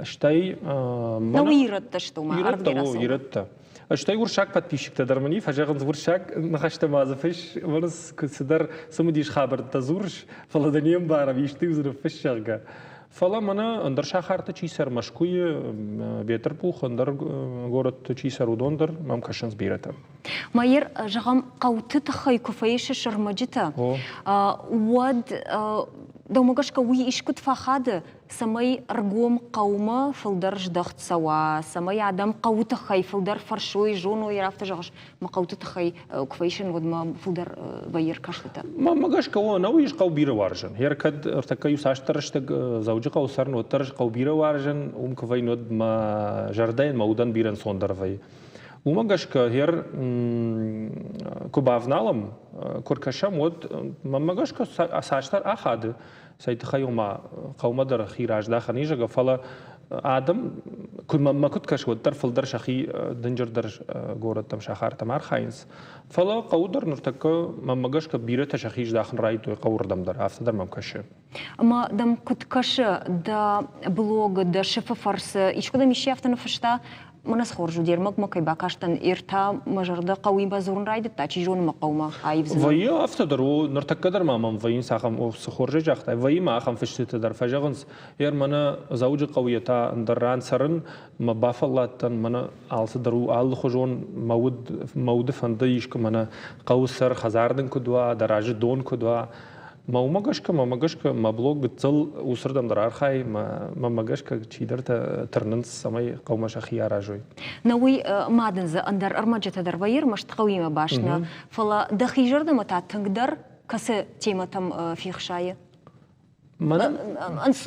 Стӕй Ну, ирӕттӕ сты ма ирӕттӕ, о, ирӕттӕ. Стӕй уырыссаг подписчиктӕ дӕр мын и, фӕзӕгъынц уырыссаг ныхӕстӕ ма дзы фысс, уырыс цыдӕр цымыдис хабӕрттӕ дзурыс, фӕлӕ дӕ не мбарӕм, исты-иу дзы ныффысс, зӕгъгӕ. Фӕлӕ мӕнӕ ӕндӕр сахарты чи цӕры, Мӕскуыйы, Бетъырбух, ӕндӕр горӕтты чи цӕры, уыдон дӕр мӕм кӕсынц бирӕтӕ. Майер, зӕгъӕм, хъӕуты тыххӕй куы фӕисыс ӕрмӕджытӕ, уӕд дӕумӕ гӕсгӕ уый искуыд фӕхады, цӕмӕй ӕргом хъӕумӕ фылдӕр здӕхт цӕуа, цӕмӕй адӕм хъӕуы тыххӕй фылдӕр фӕрсой, зоной, афтӕ зӕгъыс, мӕ хъӕуты тыххӕй куы фӕисын, уӕд мӕ фылдӕр вӕййы ӕркӕстытӕ. Мӕ гӕсгӕ, о, нӕу ис хъӕу бирӕ уарзын. Йе кӕд ӕртӕккӕ иу цасдӕр рӕстӕг Дзӕуджыхъӕуы цӕрын, уӕддӕр хъӕу бирӕ уарзын, уым куы вӕййын, уӕд мӕ зӕрдӕйӕн, мӕ удӕн бирӕ ӕнцондӕр вӕййы. Уымӕ гӕсгӕ, гъер куы бавналӕм, куы ркӕсӕм, уӕд мӕнмӕ гӕсгӕ цасдӕр ахады, цӕй тыххӕй ома хъӕумӕ дӕр хи раздахӕн ис, зӕгъгӕ, фӕлӕ адӕм, куыд мӕнмӕ куыд кӕсы, уӕддӕр фылдӕр сӕхи дынджырдӕр горӕттӕм, сахартӕм архайынц. Фӕлӕ хъӕуы дӕр ныртӕккӕ, мӕнмӕ гӕсгӕ, бирӕтӕ сӕхи здахын райдыдтой хъӕуырдӕм дӕр, афтӕ дӕр мӕм кӕсы. Ӕмӕ дӕм куыд кӕсы, дӕ блогы, дӕ сыфы фӕрцы искуыдӕм исчи афтӕ ныффыста, Мӕнӕ цы хорз у, де рмӕгмӕ кӕй бакастӕн, ӕртӕ мӕ зӕрдӕ хъӕуимӕ дзурын райдыдта, чи зоны мӕ хъӕумӕ аивдзынӕн. Вӕййы афтӕ дӕр, о, ныртӕккӕ дӕр ма мӕм вӕййынц ахӕм, о, цы хорзӕй загътай, вӕййы ма ахӕм фыстытӕ дӕр, фӕзӕгъынц, ер мӕнӕ Дзӕуджыхъӕуы йе та ӕндӕр ран цӕрын, мӕ бафӕлладтӕн, мӕнӕ алцыдӕр у алыхуызон, мӕ уд, мӕ уды фӕнды искуы мӕнӕ хъӕуы сӕр, хӕдзар дын куыд уа, дӕ разы дон куыд уа, Мӕ уымӕ гӕсгӕ, мӕ гӕсгӕ, мӕ блог гыццыл уыцырдӕм дӕр архайы, мӕ гӕсгӕ чидӕртӕ тырнынц, цӕмӕй хъӕумӕ сӕхи аразой. Нӕ уый ма дын дзы ӕндӕр ӕрмӕджытӕ дӕр вӕййы, ӕрмӕст хъӕуимӕ баст нӕ, фӕлӕ дӕхи зӕрдӕмӕ та тынгдӕр кӕцы темӕтӕм фехсайы? Мӕнӕн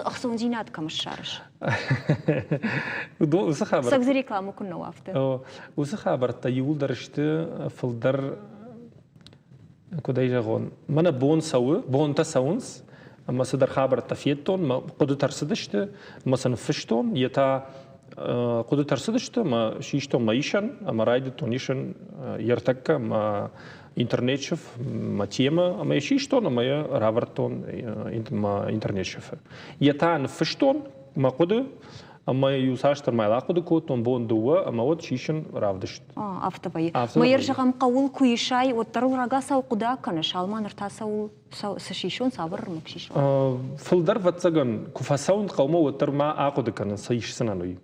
ӕхцондзинад кӕм ссарыс? Уыцы хабӕрттӕ. Цӕг дзы рекламӕ куыннӕ у афтӕ. Уыцы хабӕрттӕ иууылдӕр сты фылдӕр куыд ӕй зӕгъон, мӕнӕ бон цӕуы, бонтӕ цӕуынц, ӕмӕ цыдӕр хабӕрттӕ федтон, мӕ хъуыдытӕ ӕрцыдысты, ӕмӕ сын фыстон, йе та хъуыдытӕ ӕрцыдысты, ӕмӕ систон мӕ исӕн, ӕмӕ райдыдтон исын йе ртӕккӕ мӕ интернет-сыф, мӕ темӕ, ӕмӕ йӕ систон ӕмӕ йӕ равӕрдтон мӕ интернет-сыфы. Йе та ныффыстон мӕ хъуыды, ӕмӕ иу цасдӕр мӕ ахъуыды кодтон бон дыууӕ, ӕмӕ уӕд сисын равдыст. Афтӕ вӕййы. Мӕ зӕгъӕм, хъӕуыл куы исай, уӕддӕр ыл рагацау хъуыды кӕныс, алма ныр та цӕуыл цы сисон, цавӕр ӕрмӕг сисон? Фылдӕр, ӕвӕццӕгӕн, куы фӕцӕуын хъӕумӕ, уӕддӕр ма ахъуыды кӕнын, цы исдзынӕн, уый.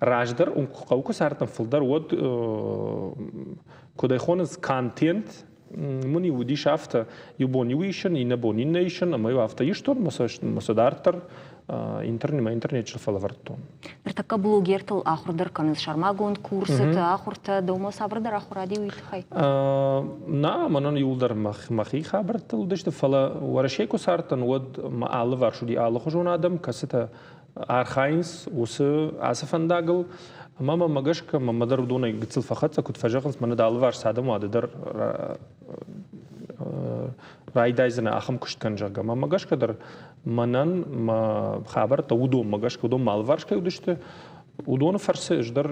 Раздӕр хъӕу куы цардтӕн фылдӕр, уӕд, куыд ӕй хонынц, контент мын-иу уыдис афтӕ, иу бон иу исын, иннӕ бон иннӕ исын, ӕмӕ-иу афтӕ истон, мӕ сӕ дарддӕр интернет, интернет фӕлӕвӕрдтон. Ныртӕккӕ блогертыл ахуыр дӕр кӕнынц сӕрмагонд курсыты, ахуыртӕ. Дӕумӕ цавӕрдӕр ахуырад и уый тыххӕй? Нӕ, мӕнӕн иууылдӕр мӕхи хабӕрттыл уыдысты, фӕлӕ Уӕрӕсейы куы цардтӕн, уӕд мӕ алыварс уыди алыхуызон адӕм, кӕцытӕ архайынц уыцы ацы фӕндагыл. Ӕмӕ мӕмӕ гӕсгӕ, мӕнмӕ дӕр уыдонӕй гыццыл фӕхӕццӕ, куыд фӕзӕгъынц, мӕнӕ дӕ алыварс цы адӕм уа, ды дӕр райдайдзынӕ ахӕм куыст кӕн, зӕгъгӕ. Мӕнмӕ гӕсгӕ дӕр мӕнӕн мӕ хабӕрттӕ уыдонмӕ гӕсгӕ, уыдон мӕ алыварс кӕй уыдысты, уыдоны фӕрцы ӕз дӕр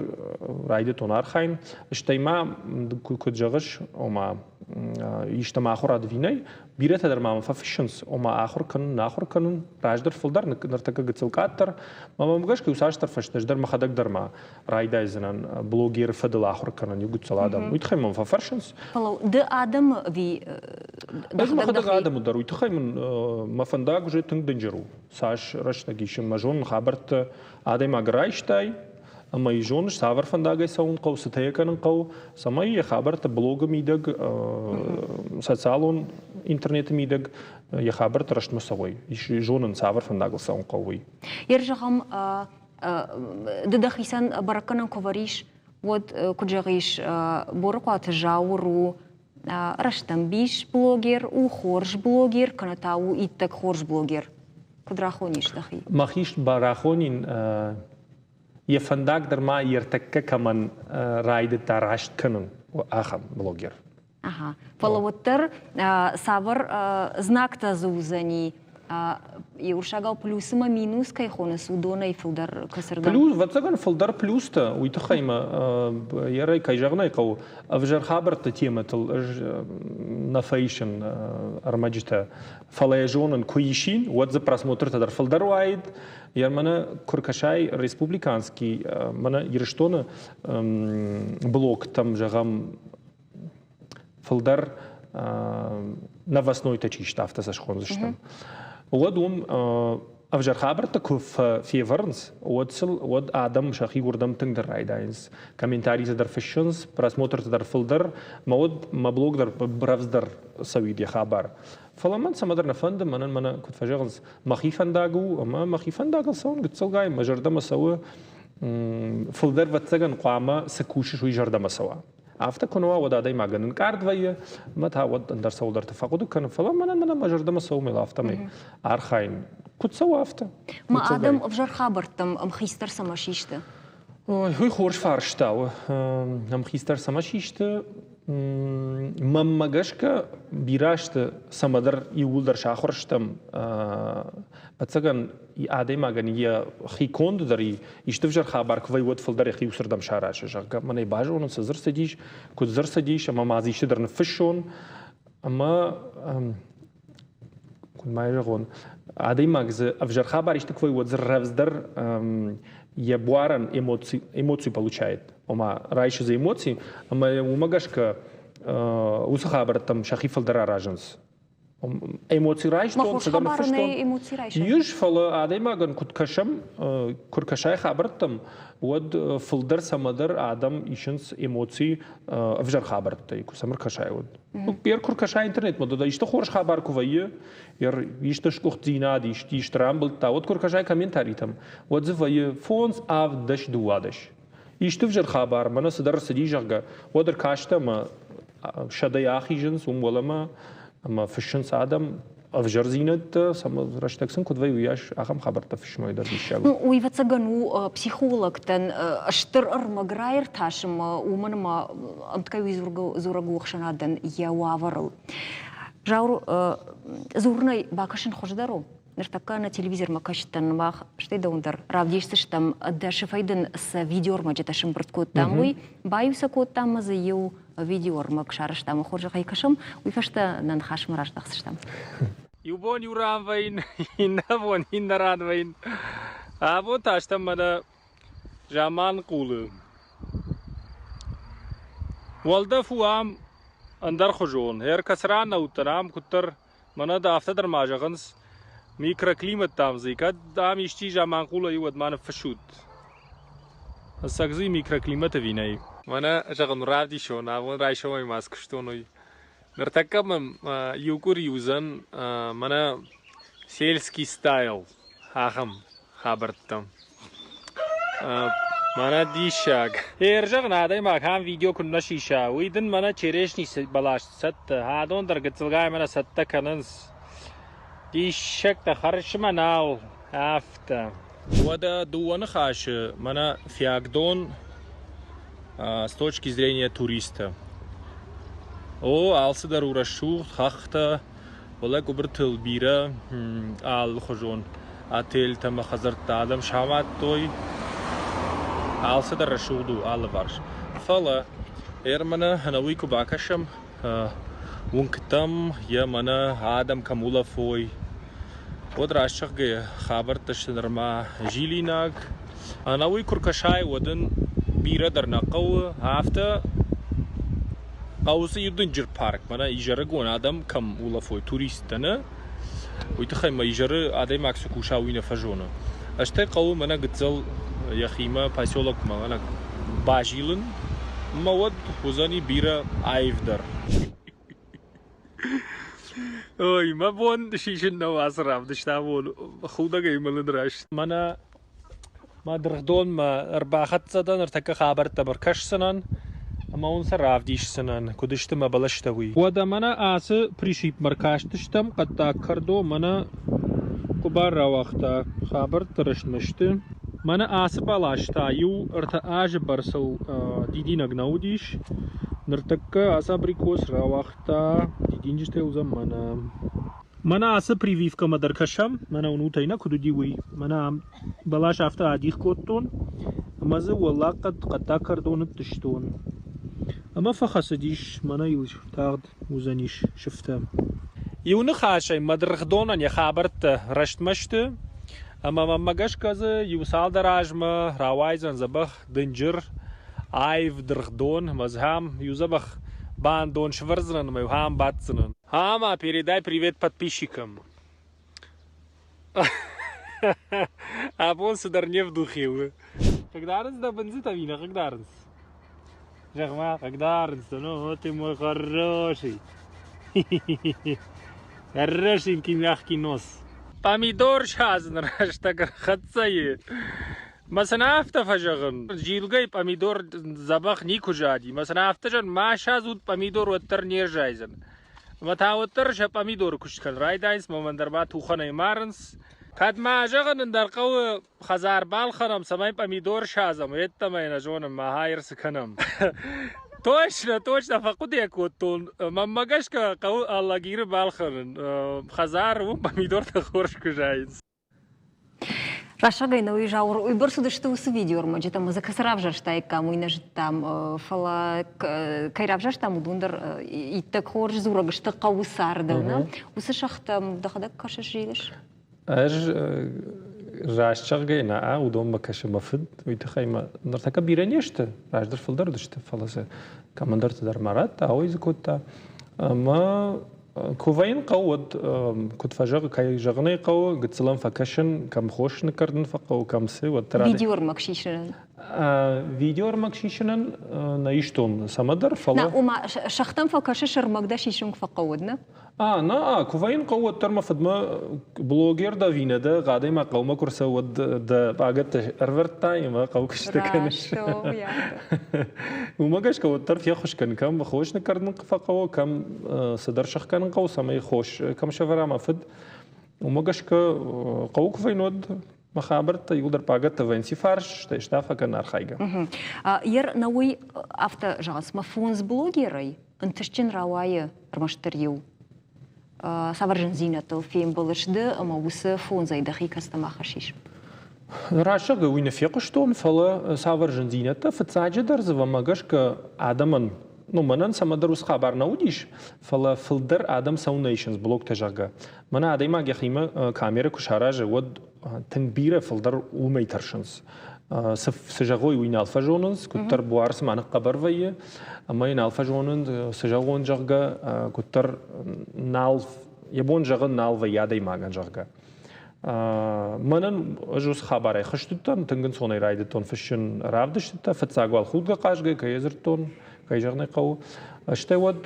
райдыдтон архайын. Стӕй ма, куыд зӕгъыс, ома истӕмӕ ахуырад ӕви нӕй, бирӕтӕ дӕр ма мӕм фӕфыссынц, ома ахуыр кӕнын, ахуыр кӕнын, раздӕр фылдӕр, ныртӕккӕ гыццыл къаддӕр. Мӕнмӕ гӕсгӕ иу цасдӕр фӕстӕ ӕз дӕр мӕхӕдӕг дӕр ма райдайдзынӕн блогеры фӕдыл ахуыр кӕнын иу гыццыл адӕм. Уый тыххӕй мӕм фӕфӕрсынц. Фӕлӕ ды адӕмы ӕви Ӕз мӕхӕдӕг адӕмы дӕр. Уый тыххӕй мын мӕ фӕндаг уже тынг дынджыр у. Цас рӕстӕг исын мӕ зонын хабӕрттӕ адӕймаг райстай, ӕмӕ йӕ зоныс, цавӕр фӕндагӕй цӕуын хъӕуы, цытӕ йӕ кӕнын хъӕуы, цӕмӕй йӕ хабӕрттӕ блогы мидӕг, социалон интернеты мидӕг йӕ хабӕрттӕ рӕстмӕ цӕуой. Зонын, цавӕр фӕндагыл цӕуын хъӕуы, уый. Йе зӕгъӕм, ды дӕхицӕн бӕрӕггӕнӕн куы вӕрис, уӕд куыд зӕгъис, Борыхъуаты Зауыр у рӕстӕмбис блогер, у хорз блогер, кӕнӕ та у иттӕг хорз блогер. Куыд рахонис дӕхи? Мӕхи рахонин йӕ фӕндаг дӕр ма йе ртӕккӕ кӕмӕн райдыдта раст кӕнын, ахӕм блогер. Ага. Фӕлӕ уӕддӕр цавӕр знӕгтӕ дзы уыдзӕни? Уырыссагау плюс ӕмӕ минус кӕй хонынц, уыдонӕй фылдӕр кӕцырдӕм? Плюс, ӕвӕццӕгӕн, фылдӕр плюстӕ. Уый тыххӕй мӕ ерӕй, кӕй зӕгъын ӕй хъӕуы, ӕвзӕр хабӕртты темӕтыл ӕз нӕ фӕисын ӕрмӕджытӕ. Фӕлӕ йӕ зонын, куы исин, уӕд дзы просмотртӕ дӕр фылдӕр уаид. Йӕ мӕнӕ куы ркӕсай республиканский, мӕнӕ Ирыстоны блоктӕм, зӕгъӕм, фылдӕр новостнойтӕ чи сты, афтӕ сӕ схондзыстӕм. Уӕд уым ӕвзӕр хабӕрттӕ куы февӕрынц, уӕд сыл уӕд адӕм сӕхи уырдӕм тынгдӕр райдайынц. Комментаритӕ дӕр фыссынц, просмотртӕ дӕр фылдӕр, мӕ уӕд мӕ блог дӕр рӕвдздӕр цӕуид йӕ хабар. Фӕлӕ мӕн цӕмӕдӕр нӕ фӕнды, мӕнӕн мӕнӕ куыд фӕзӕгъынц, мӕхи фӕндаг у, ӕмӕ мӕхи фӕндагыл цӕуын гыццылгай, мӕ зӕрдӕмӕ цӕуы. Фылдӕр, ӕвӕццӕгӕн, хъуамӕ цы кусыс, уый зӕрдӕмӕ цӕуа. Афтӕ куы нӕ уа, уӕд адӕймагӕн ӕнкъард вӕййы, ӕмӕ та уӕд ӕндӕр цӕуылдӕрты фӕхъуыды кӕны. Фӕлӕ мӕнӕн мӕнӕ мӕ зӕрдӕмӕ цӕуы мӕ афтӕмӕй архайын. Куыд цӕуы афтӕ? Ма адӕм ӕвзӕр хабӕрттӕм ӕмхицдӕр цӕмӕ систы? Ой, уый хорз фарста у. Ӕмхицдӕр цӕмӕ систы? Мӕнмӕ гӕсгӕ, бирӕ сты, цӕмӕдӕр иууылдӕр сахуыр стӕм. Ӕцӕгӕн, адӕймагӕн йӕ хиконд дӕр исты ӕвзӕр хабар куы вӕййы, уӕд фылдӕр йӕхи уыцырдӕм саразы, зӕгъгӕ, мӕнӕй базонын, цы дзы рцыдис, куыд дзы рцыдис, ӕмӕ ма дзы исты дӕр ныффыссон. Ӕмӕ куыд ма зӕгъон, адӕймаг дзы ӕвзӕр хабар исты куы вӕййы, уӕд дзы рӕвдздӕр йӕ буарӕн эмоци, эмоци получает. Ома райсы дзы эмоци, ӕмӕ уымӕ гӕсгӕ уыцы хабӕрттӕм сӕхи фылдӕр аразынц. Эмоци райстон, цыдӕр ныффыстон. Ис, фӕлӕ адӕймагӕн куыд кӕсӕм, куы ркӕсай хабӕрттӕм, уӕд фылдӕр цӕмӕдӕр адӕм исынц эмоци ӕвзӕр хабӕрттӕй, куы сӕм ӕркӕсай, уӕд. Ер куы ркӕсай интернетмӕ, дӕ исты хорз хабар куы вӕййы, ер исты сгуыхтдзинад, исты исты рамбылдта, уӕд куы ркӕсай комментаритӕм, уӕд дзы вӕййы 5, 7, 10, 12. Исты ӕвзӕр хабар, мӕнӕ цыдӕр ӕрцыди, зӕгъгӕ, уӕд ӕркастӕ ӕмӕ сӕдӕйы ахизынц уым уӕлӕмӕ ӕмӕ фыссынц адӕм ӕвзӕрдзинӕдтӕ, рӕстӕг сын куыд вӕййы, уыйас ахӕм хабӕрттӕ фыссынмӕ дӕр диссаг у. Ну, уый, ӕвӕццӕгӕн, у психологтӕн стыр ӕрмӕг раиртасынмӕ, уымӕн ӕмӕ ӕмткӕй уый дзурӕг у ӕхсӕнадӕн йӕ уавӕрыл. Заур, дзурынӕй бакӕсын хуыздӕр у? Ныртӕккӕ нӕ телевизормӕ кӕсдтӕн мах, стӕй дӕуӕн дӕр равдисдзыстӕм, дӕ сыфӕй дын цы видеоӕрмӕджытӕ сӕмбырд кодтам, уый. Баиу сӕ кодтам ӕмӕ дзы иу видеоӕрмӕг сарӕзтам, хорзӕхӕй кӕсӕм, уый фӕстӕ нӕ ныхасмӕ раздӕхдзыстӕм. Иу бон иу ран вӕййын, иннӕ бон иннӕ ран вӕййын. Абон та стӕм мӕнӕ Заманхъулы. Уӕлдӕф у ам ӕндӕрхуызон. Ӕркӕсран нӕ уыдтӕн ам куыддӕр Мӕнӕ дӕ афтӕ дӕр ма зӕгъынц, микроклимат, дам, дзы кӕд ам исчи заманхъулӕй уӕд ма ныффыссут. Ӕцӕг дзы микроклимат ӕви нӕй? Мӕнӕ, зӕгъын, равдисон, абон райсомӕй ма скуыстон уый. Ныртӕккӕ мӕм иу къуыри уыдзӕн мӕнӕ сельский стайл ахӕм хабӕрттӕ. Мӕнӕ диссаг. Ӕрзӕгъын адӕймаг ахӕм видео куы нӕ сиса, уый дын мӕнӕ черешни бӕлас цӕттӕ. Адон дӕр гыццылгай мӕнӕ цӕттӕ кӕнынц. Диссӕгтӕ хӕрсмӕ нал, афтӕ. Уӕдӕ дыууӕ ныхасы мӕнӕ Фиагдон с точки зрения туриста. О, алцыдӕр у рӕсугъд, хӕхтӕ, Фӕлӕ къуыбыртыл бирӕ алыхуызон отельтӕ ӕмӕ хӕдзӕрттӕ адӕм самадтой. Алцыдӕр рӕсугъд у алыварс. Фӕлӕ Эрманы ӕнӕуый куы бакӕсӕм уынгтӕм, йӕ мӕнӕ адӕм кӕм улӕфой, уӕд раст зӕгъгӕйӕ хабӕрттӕ сты нырма зилинаг. Ӕнӕуый куы ркӕсай, уӕд ын бирӕ дӕр нӕ хъӕуы, афтӕ Хъӕуы дзы иу дынджыр парк, мӕнӕ изӕрыгон адӕм кӕм улӕфой, туристтӕ нӕ, уый тыххӕй мӕ изӕры адӕймаг цы куса, уый нӕ фӕзоны. Стӕй хъӕуы мӕнӕ гыццыл йӕхимӕ поселокмӕ мӕнӕ базилын, ӕмӕ уӕд уыдзӕни бирӕ аивдӕр. Ой, мӕ бон сисын нӕу ацы равдыст абон, худӕгӕй мӕлын раст. Мӕнӕ Мӕ дыргъдонмӕ ӕрбахӕццӕ дӕн, ӕртӕккӕ хабӕрттӕм ӕркӕсдзынӕн ӕмӕ уын сӕ равдисдзынӕн, куыд сты мӕ бӕлӕстӕ, уый. Уӕдӕ мӕнӕ ацы пришипмӕ ӕркастыстӕм, хъӕддаг кӕрдо мӕнӕ къуыбар рауагъта, хабӕрттӕ рӕстмӕ сты. Мӕнӕ ацы бӕлас та иу ӕртӕ азы бӕрцыл дидинӕг нӕ уыдис. Ныртӕккӕ ацы абрикос рауагъта, дидинджытӕ уыдзӕн мӕнӕ. Мӕнӕ ацы прививкӕмӕ дӕр кӕсӕм, мӕнӕ уынут ӕй нӕ куыд уыди, уый. Мӕнӕ ам бӕлас афтӕ адих кодтон, ӕмӕ дзы уӕллаг хъӕд хъӕддаг кӕрдо ныттыстон. Ӕмӕ фӕхӕцыдис, мӕнӕ йыл тагъд уыдзӕнис сыфтӕ. Иу ныхасӕй мӕ дыргъдонӕн йӕ хабӕрттӕ рӕстмӕ сты, ӕмӕ мӕнмӕ гӕсгӕ дзы иу цалдӕр азмӕ рауайдзӕн дзӕбӕх дынджыр аив дыргъдон ӕмӕ дзы ахӕм иу дзӕбӕх бандон сӕвӕрдзынӕн ӕмӕ иу ахӕм баддзынӕн. Ама, передай привет подписчикам. Абон цыдӕр не вдухи у. Хъыгдарынц дӕ бындзытӕ ӕви нӕ хъыгдарынц? Зӕгъ-ма, хъыгдарынц дӕ, ну вот ты мой хороший. Хорошенький мягкий нос. Помидор садзыны рӕстӕг ӕрхӕццӕ и. Мӕ сын афтӕ фӕзӕгъын, зилгӕй пъамидор дзӕбӕх никуы зади. Мӕ сын афтӕ зӕгъын, ма садзут пъамидор, уӕддӕр не рзайдзӕн. Ӕмӕ та уӕддӕр сӕ пъамидоры куыст кӕнын райдайынц, мӕ мӕн дӕр ма тухӕнӕй марынц. Кӕд ма зӕгъын ӕндӕр хъӕуы хӕдзар балхӕнӕм, цӕмӕй пъамидор садзӕм, йеддӕмӕ йӕ нӕ зонӕм, ма хайыр цы кӕнӕм. Точно, точно фӕхъуыды кодтон. Мӕнмӕ гӕсгӕ хъӕуы Алагиры балхӕнын. Хӕдзар уым пъамидортӕ хорз куы зайынц. Рӕсӕгӕй нӕ уый зауыр уыйбӕрц уыдысты уыцы видеоӕрмӕджытӕ ӕмӕ дзы кӕцы равзӕрстаиккам, уый нӕ зыдтам. Фӕлӕ кӕй равзӕрстам, уыдон дӕр иттӕг хорз дзурӕг сты хъӕуы цардыл. Нӕ? Уыцы сӕгътӕм дӕхӕдӕг кӕсыс, зилыс? Ӕз раст зӕгъгӕйӕ нӕ, уыдонмӕ кӕсы мӕ фыд. Уый тыххӕй мӕ ныртӕккӕ бирӕ не сты, раздӕр фылдӕр уыдысты, фӕлӕ дзы кӕмӕндӕрты дӕр ма радта, ауӕй дзы кодта. Ӕмӕ Куы вӕййын хъӕуы, уӕд куыд фӕзӕгъы, кӕй зӕгъын ӕй хъӕуы, гыццылӕн фӕкӕсын, кӕм хос ныккӕрдын фӕхъӕуы, кӕм цы, уӕддӕр. Видеоӕрмӕг сисынӕн? Видеоӕрмӕг сисынӕн нӕ истон цӕмӕдӕр, фӕлӕ... На, ома, сӕгътӕм фӕкӕсыс, ӕрмӕг дӕ сисын куы фӕхъӕуы, нӕ? А, на, куы вӕййын хъӕуы, уӕддӕр мӕ фыдмӕ блогер дӕ ӕви нӕ дӕ, адӕймаг хъӕумӕ куы рцӕуы, уӕд дӕ пъагӕттӕ ӕрвӕрдтай ӕмӕ хъӕуы куыстытӕ кӕныс. Уымӕ гӕсгӕ уӕддӕр феххуыс кӕн, кӕм хос ныккӕрдын фӕхъӕуы, кӕм цыдӕр сӕхгӕнын хъӕуы, цӕмӕй хос кӕм сӕвӕра мӕ фыд. Уымӕ гӕсгӕ хъӕуы куы вӕййын, уӕд мӕ хабӕрттӕ иуылдӕр пъагӕттӕ вӕййынц фарс, стӕй стафӕ кӕн архайгӕ. Ер нӕуый афтӕ зӕгъынц, мӕ фондз блогерӕй ӕнтыстджын рауайы ӕрмӕстдӕр иу. Цавӕр зындзинӕдтыл фембӕлыс ды ӕмӕ уыцы фондзӕй дӕхи кӕцытӕм ахӕссис? Раст зӕгъгӕ, уый нӕ фехъуыстон, фӕлӕ цавӕр зындзинӕдтӕ? Фыццаджыдӕр дзы мӕ гӕсгӕ адӕмӕн, ну, мӕнӕн цӕмӕдӕр уыцы хабар нӕ уыдис, фӕлӕ фылдӕр адӕм цӕуылнӕ исынц блогтӕ, зӕгъгӕ. Мӕнӕ адӕймаг йӕхимӕ камерӕ куы саразы, уӕд тынг бирӕ фылдӕр уымӕй тӕрсынц. Цы, цы зӕгъой, уый нал фӕзонынц, куыддӕр буар цыма ныхъхъӕбӕр вӕййы, ӕмӕ йын нал фӕзонынц, цы зӕгъон, зӕгъгӕ, куыддӕр нал, йӕ бон зӕгъын нал вӕййы адӕймагӕн, зӕгъгӕ. Мӕнӕн ӕз уыцы хабарӕй хызт уыдтӕн, тынг ӕнцонӕй райдыдтон фыссын равдыстытӕ, фыццаг уал худгӕ-хъазгӕ кӕй дзырдтон, кӕй зӕгъын ӕй хъӕуы. Стӕй уӕд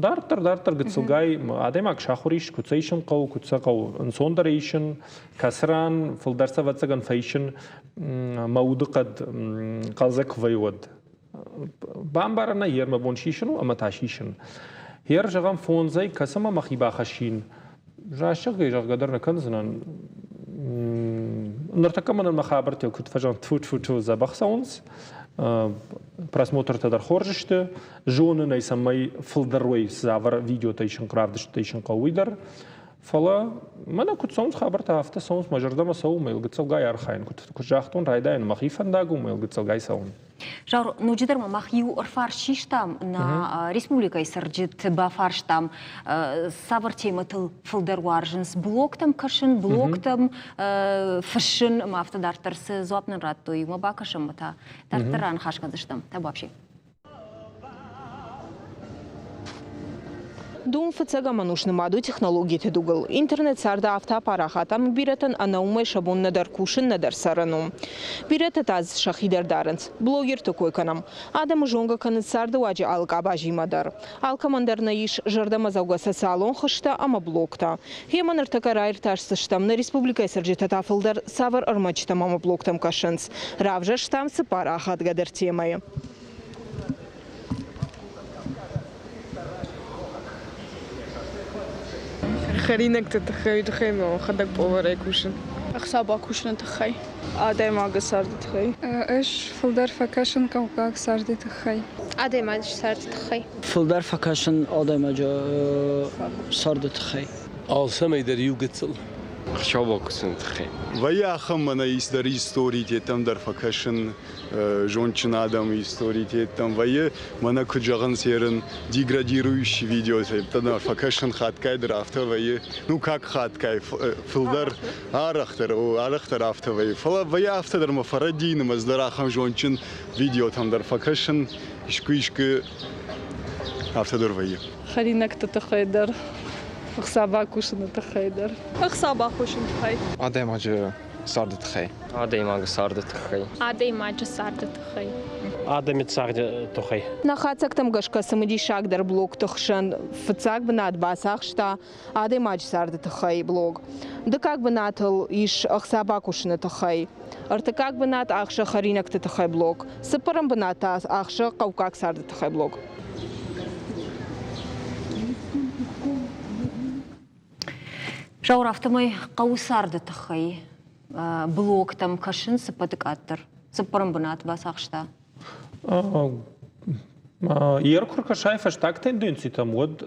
дарддӕр, дарддӕр гыццылгай адӕймаг сахуыр ис, куыд сӕ исын хъӕуы, куыд сӕ хъӕуы ӕнцондӕр исын, кӕцы ран фылдӕр сӕ ӕвӕццӕгӕн фӕисын мӕ удыхъӕд хъӕлдзӕг куы вӕййы, уӕд. Бамбарӕн нӕй, йе мӕ бон сисын у ӕмӕ та сисын. Ер, зӕгъӕм, фондзӕй кӕцымӕ мӕхи бахӕссин, раст зӕгъгӕ, зӕгъгӕ дӕр нӕ кӕндзынӕн. Ныртӕккӕ мӕнӕн мӕ хабӕрттӕ куыд фӕзӕгъын, тфу-тфу-тфу дзӕбӕх цӕуынц. Просмотртӕ дӕр хорз сты. Зонын ӕй, цӕмӕй фылдӕр уой, цавӕр видеотӕ исын, равдыстытӕ исын хъӕуы, уый дӕр. Фӕлӕ мӕнӕ куыд цӕуынц хабӕрттӕ, афтӕ цӕуынц, мӕ зӕрдӕмӕ цӕуы, мӕ йыл гыццылгай архайын. Куыд, куыд загътон, райдайӕн мӕхи фӕндаг у, мӕ йыл гыццылгай цӕуын. Заур, ноджыдӕр ма мах иу ӕрфарст систам, нӕ республикӕйы цӕрджыты бафарстам, цавӕр темӕтыл фылдӕр уарзынц блогтӕм кӕсын, блогтӕм фыссын ӕмӕ афтӕ дарддӕр цы дзуапп нын радтой, уымӕ бакӕсӕм ӕмӕ та дарддӕр раныхас кӕндзыстӕм. Табуапси. Дум фыццӕгӕм ӕнус нымад у технологиты дугыл. Интернет царды афтӕ апарахат ӕмӕ бирӕтӕн ӕнӕ уымӕй сӕ бон нӕдӕр кусын, нӕдӕр цӕрын у. Бирӕтӕ та дзы сӕхи дӕр дарынц. Блогерты кой кӕнӕм. Адӕмы зонгӕ кӕнынц цардыуаджы алы къабазимӕ дӕр. Алкӕмӕн дӕр нӕ ис зӕрдӕмӕдзӕугӕ социалон хызтӕ ӕмӕ блогтӕ. Гъемӕ ныртӕккӕ раиртасдзыстӕм, нӕ республикӕйы цӕрджытӕ та фылдӕр цавӕр ӕрмӕджытӕм ӕмӕ блогтӕм кӕсынц. Равзӕрстам цыппар ахадгӕдӕр темӕйы. Хӕринӕгты тыххӕй, тыххӕй мӕхӕдӕг поварӕй кусын. Ӕхца бакусыны тыххӕй. Адӕймагы царды тыххӕй. Ӕз фылдӕр фӕкӕсын хъӕуккаг царды тыххӕй. Адӕймаджы царды тыххӕй. Фылдӕр фӕкӕсын адӕймаджы царды тыххӕй. Алцӕмӕй дӕр иу гыццыл. Ӕхца бакусыны тыххӕй. Вӕййы ахӕм мӕнӕ дӕр историтеттӕм дӕр фӕкӕсын, зондджын адӕмы историтеттӕм вӕййы, мӕнӕ куыд зӕгъынц ерын, деградирующий видеотӕ дӕр фӕкӕсын хатгай дӕр афтӕ вӕййы, ну как хатгай, фылдӕр арӕхдӕр, арӕхдӕр афтӕ вӕййы. Фӕлӕ вӕййы афтӕ дӕр мӕ фӕрӕдийын ӕмӕ ӕз дӕр ахӕм зондджын видеотӕм дӕр фӕкӕсын, искуы-искуы афтӕ дӕр вӕййы. Хӕринӕгты тыххӕй дӕр, ӕхца бакусыны тыххӕй дӕр. Ӕхца бакусыны тыххӕй. Адӕймаджы царды тыххӕй. Адӕймаджы царды тыххӕй. Адӕймаджы царды тыххӕй. Адӕмы царды тыххӕй. Нӕ хатдзӕгтӕм гӕсгӕ цымыдисагдӕр блогты хсӕн фыццаг бынат бацахста адӕймаджы царды тыххӕй блог. Дыккаг бынатыл ис ӕхца бакусыны тыххӕй. Ӕртыккаг бынат ахсы хӕринӕгты тыххӕй блог. Цыппӕрӕм бынат та ахсы хъӕуккаг царды тыххӕй блог. Зауыр, афтӕмӕй хъӕуы царды тыххӕй блогтӕм кӕсын цыппӕты къаддӕр цыппӕрӕм бынат бацахста. Йе куы ркӕсай фӕстаг тенденцитӕм, уӕд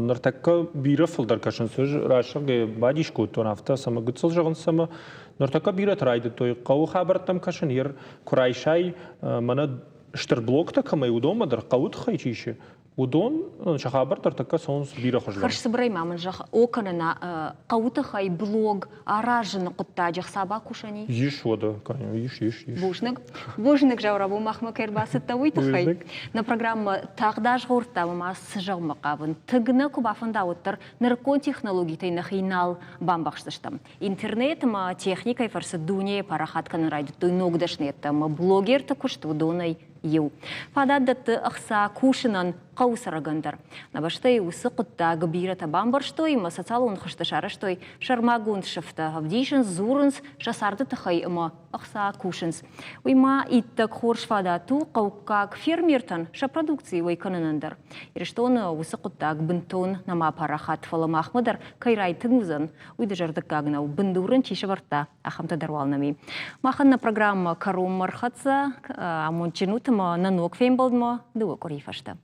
ныртӕккӕ бирӕ фылдӕр кӕсынц. Ӕз рӕсугъдӕй бадис кодтон афтӕ, цӕмӕ гыццыл зӕгъынц, цӕмӕ ныртӕккӕ бирӕтӕ райдыдтой хъӕуы хабӕрттӕм кӕсын. Ер куы райсай, мӕнӕ стыр блогтӕ кӕмӕй, уыдонмӕ дӕр хъӕуы тыххӕй чи ис, уыдон сӕ хабӕрттӕ ӕртӕккӕ цӕуынц бирӕ хуыздӕр. Хӕрзцыбырӕй ма мын зӕгъ, о кӕнӕ нӕ хъӕуы тыххӕй блог аразыны хъуыддаджы ӕхца бакусӕн и? Ис уӕдӕ, ис, ис, ис. Бузныг. Бузныг, Зауыр, махмӕ кӕй ӕрбацыдтӕ, уый тыххӕй. Нӕ программӕ тагъд азгъордта ӕмӕ ма цы зӕгъынмӕ хъавын. Тынг нӕ куы бафӕнда, уӕддӕр нырыккон технологитӕй нӕхи нал бамбӕхсдзыстӕм. Интернет ӕмӕ техникӕйы фӕрцы дунейы парахат кӕнын райдыдтой ног дӕсныйӕдтӕ ӕмӕ блогерты куыст уыдонӕй иу. Фадат дӕтты ӕхца кусынӕн хъӕуы цӕрӕгӕн дӕр. Нӕ бӕстӕйы уыцы хъуыддаг бирӕтӕ бамбӕрстой ӕмӕ социалон хызты сарӕзтой сӕрмагонд сыфтӕ, ӕвдисынц, дзурынц сӕ царды тыххӕй ӕмӕ ӕхца кусынц. Уый ма иттӕг хорз фадат у хъӕуккаг фермертӕн сӕ продукци уӕй кӕнынӕн дӕр. Ирыстоны уыцы хъуыддаг бынтон нӕма парахат, фӕлӕ махмӕ дӕр кӕй райтынг уыдзӕн, уый дызӕрдыггаг нӕу. Бындур ын чи сӕвӕрдта, ахӕмтӕ дӕр уал нӕм и. Махӕн нӕ программӕ кӕронмӕ ӕрхӕццӕ, амондджын ут ӕмӕ нӕ ног фембӕлдмӕ дыууӕ къуырийы фӕстӕ.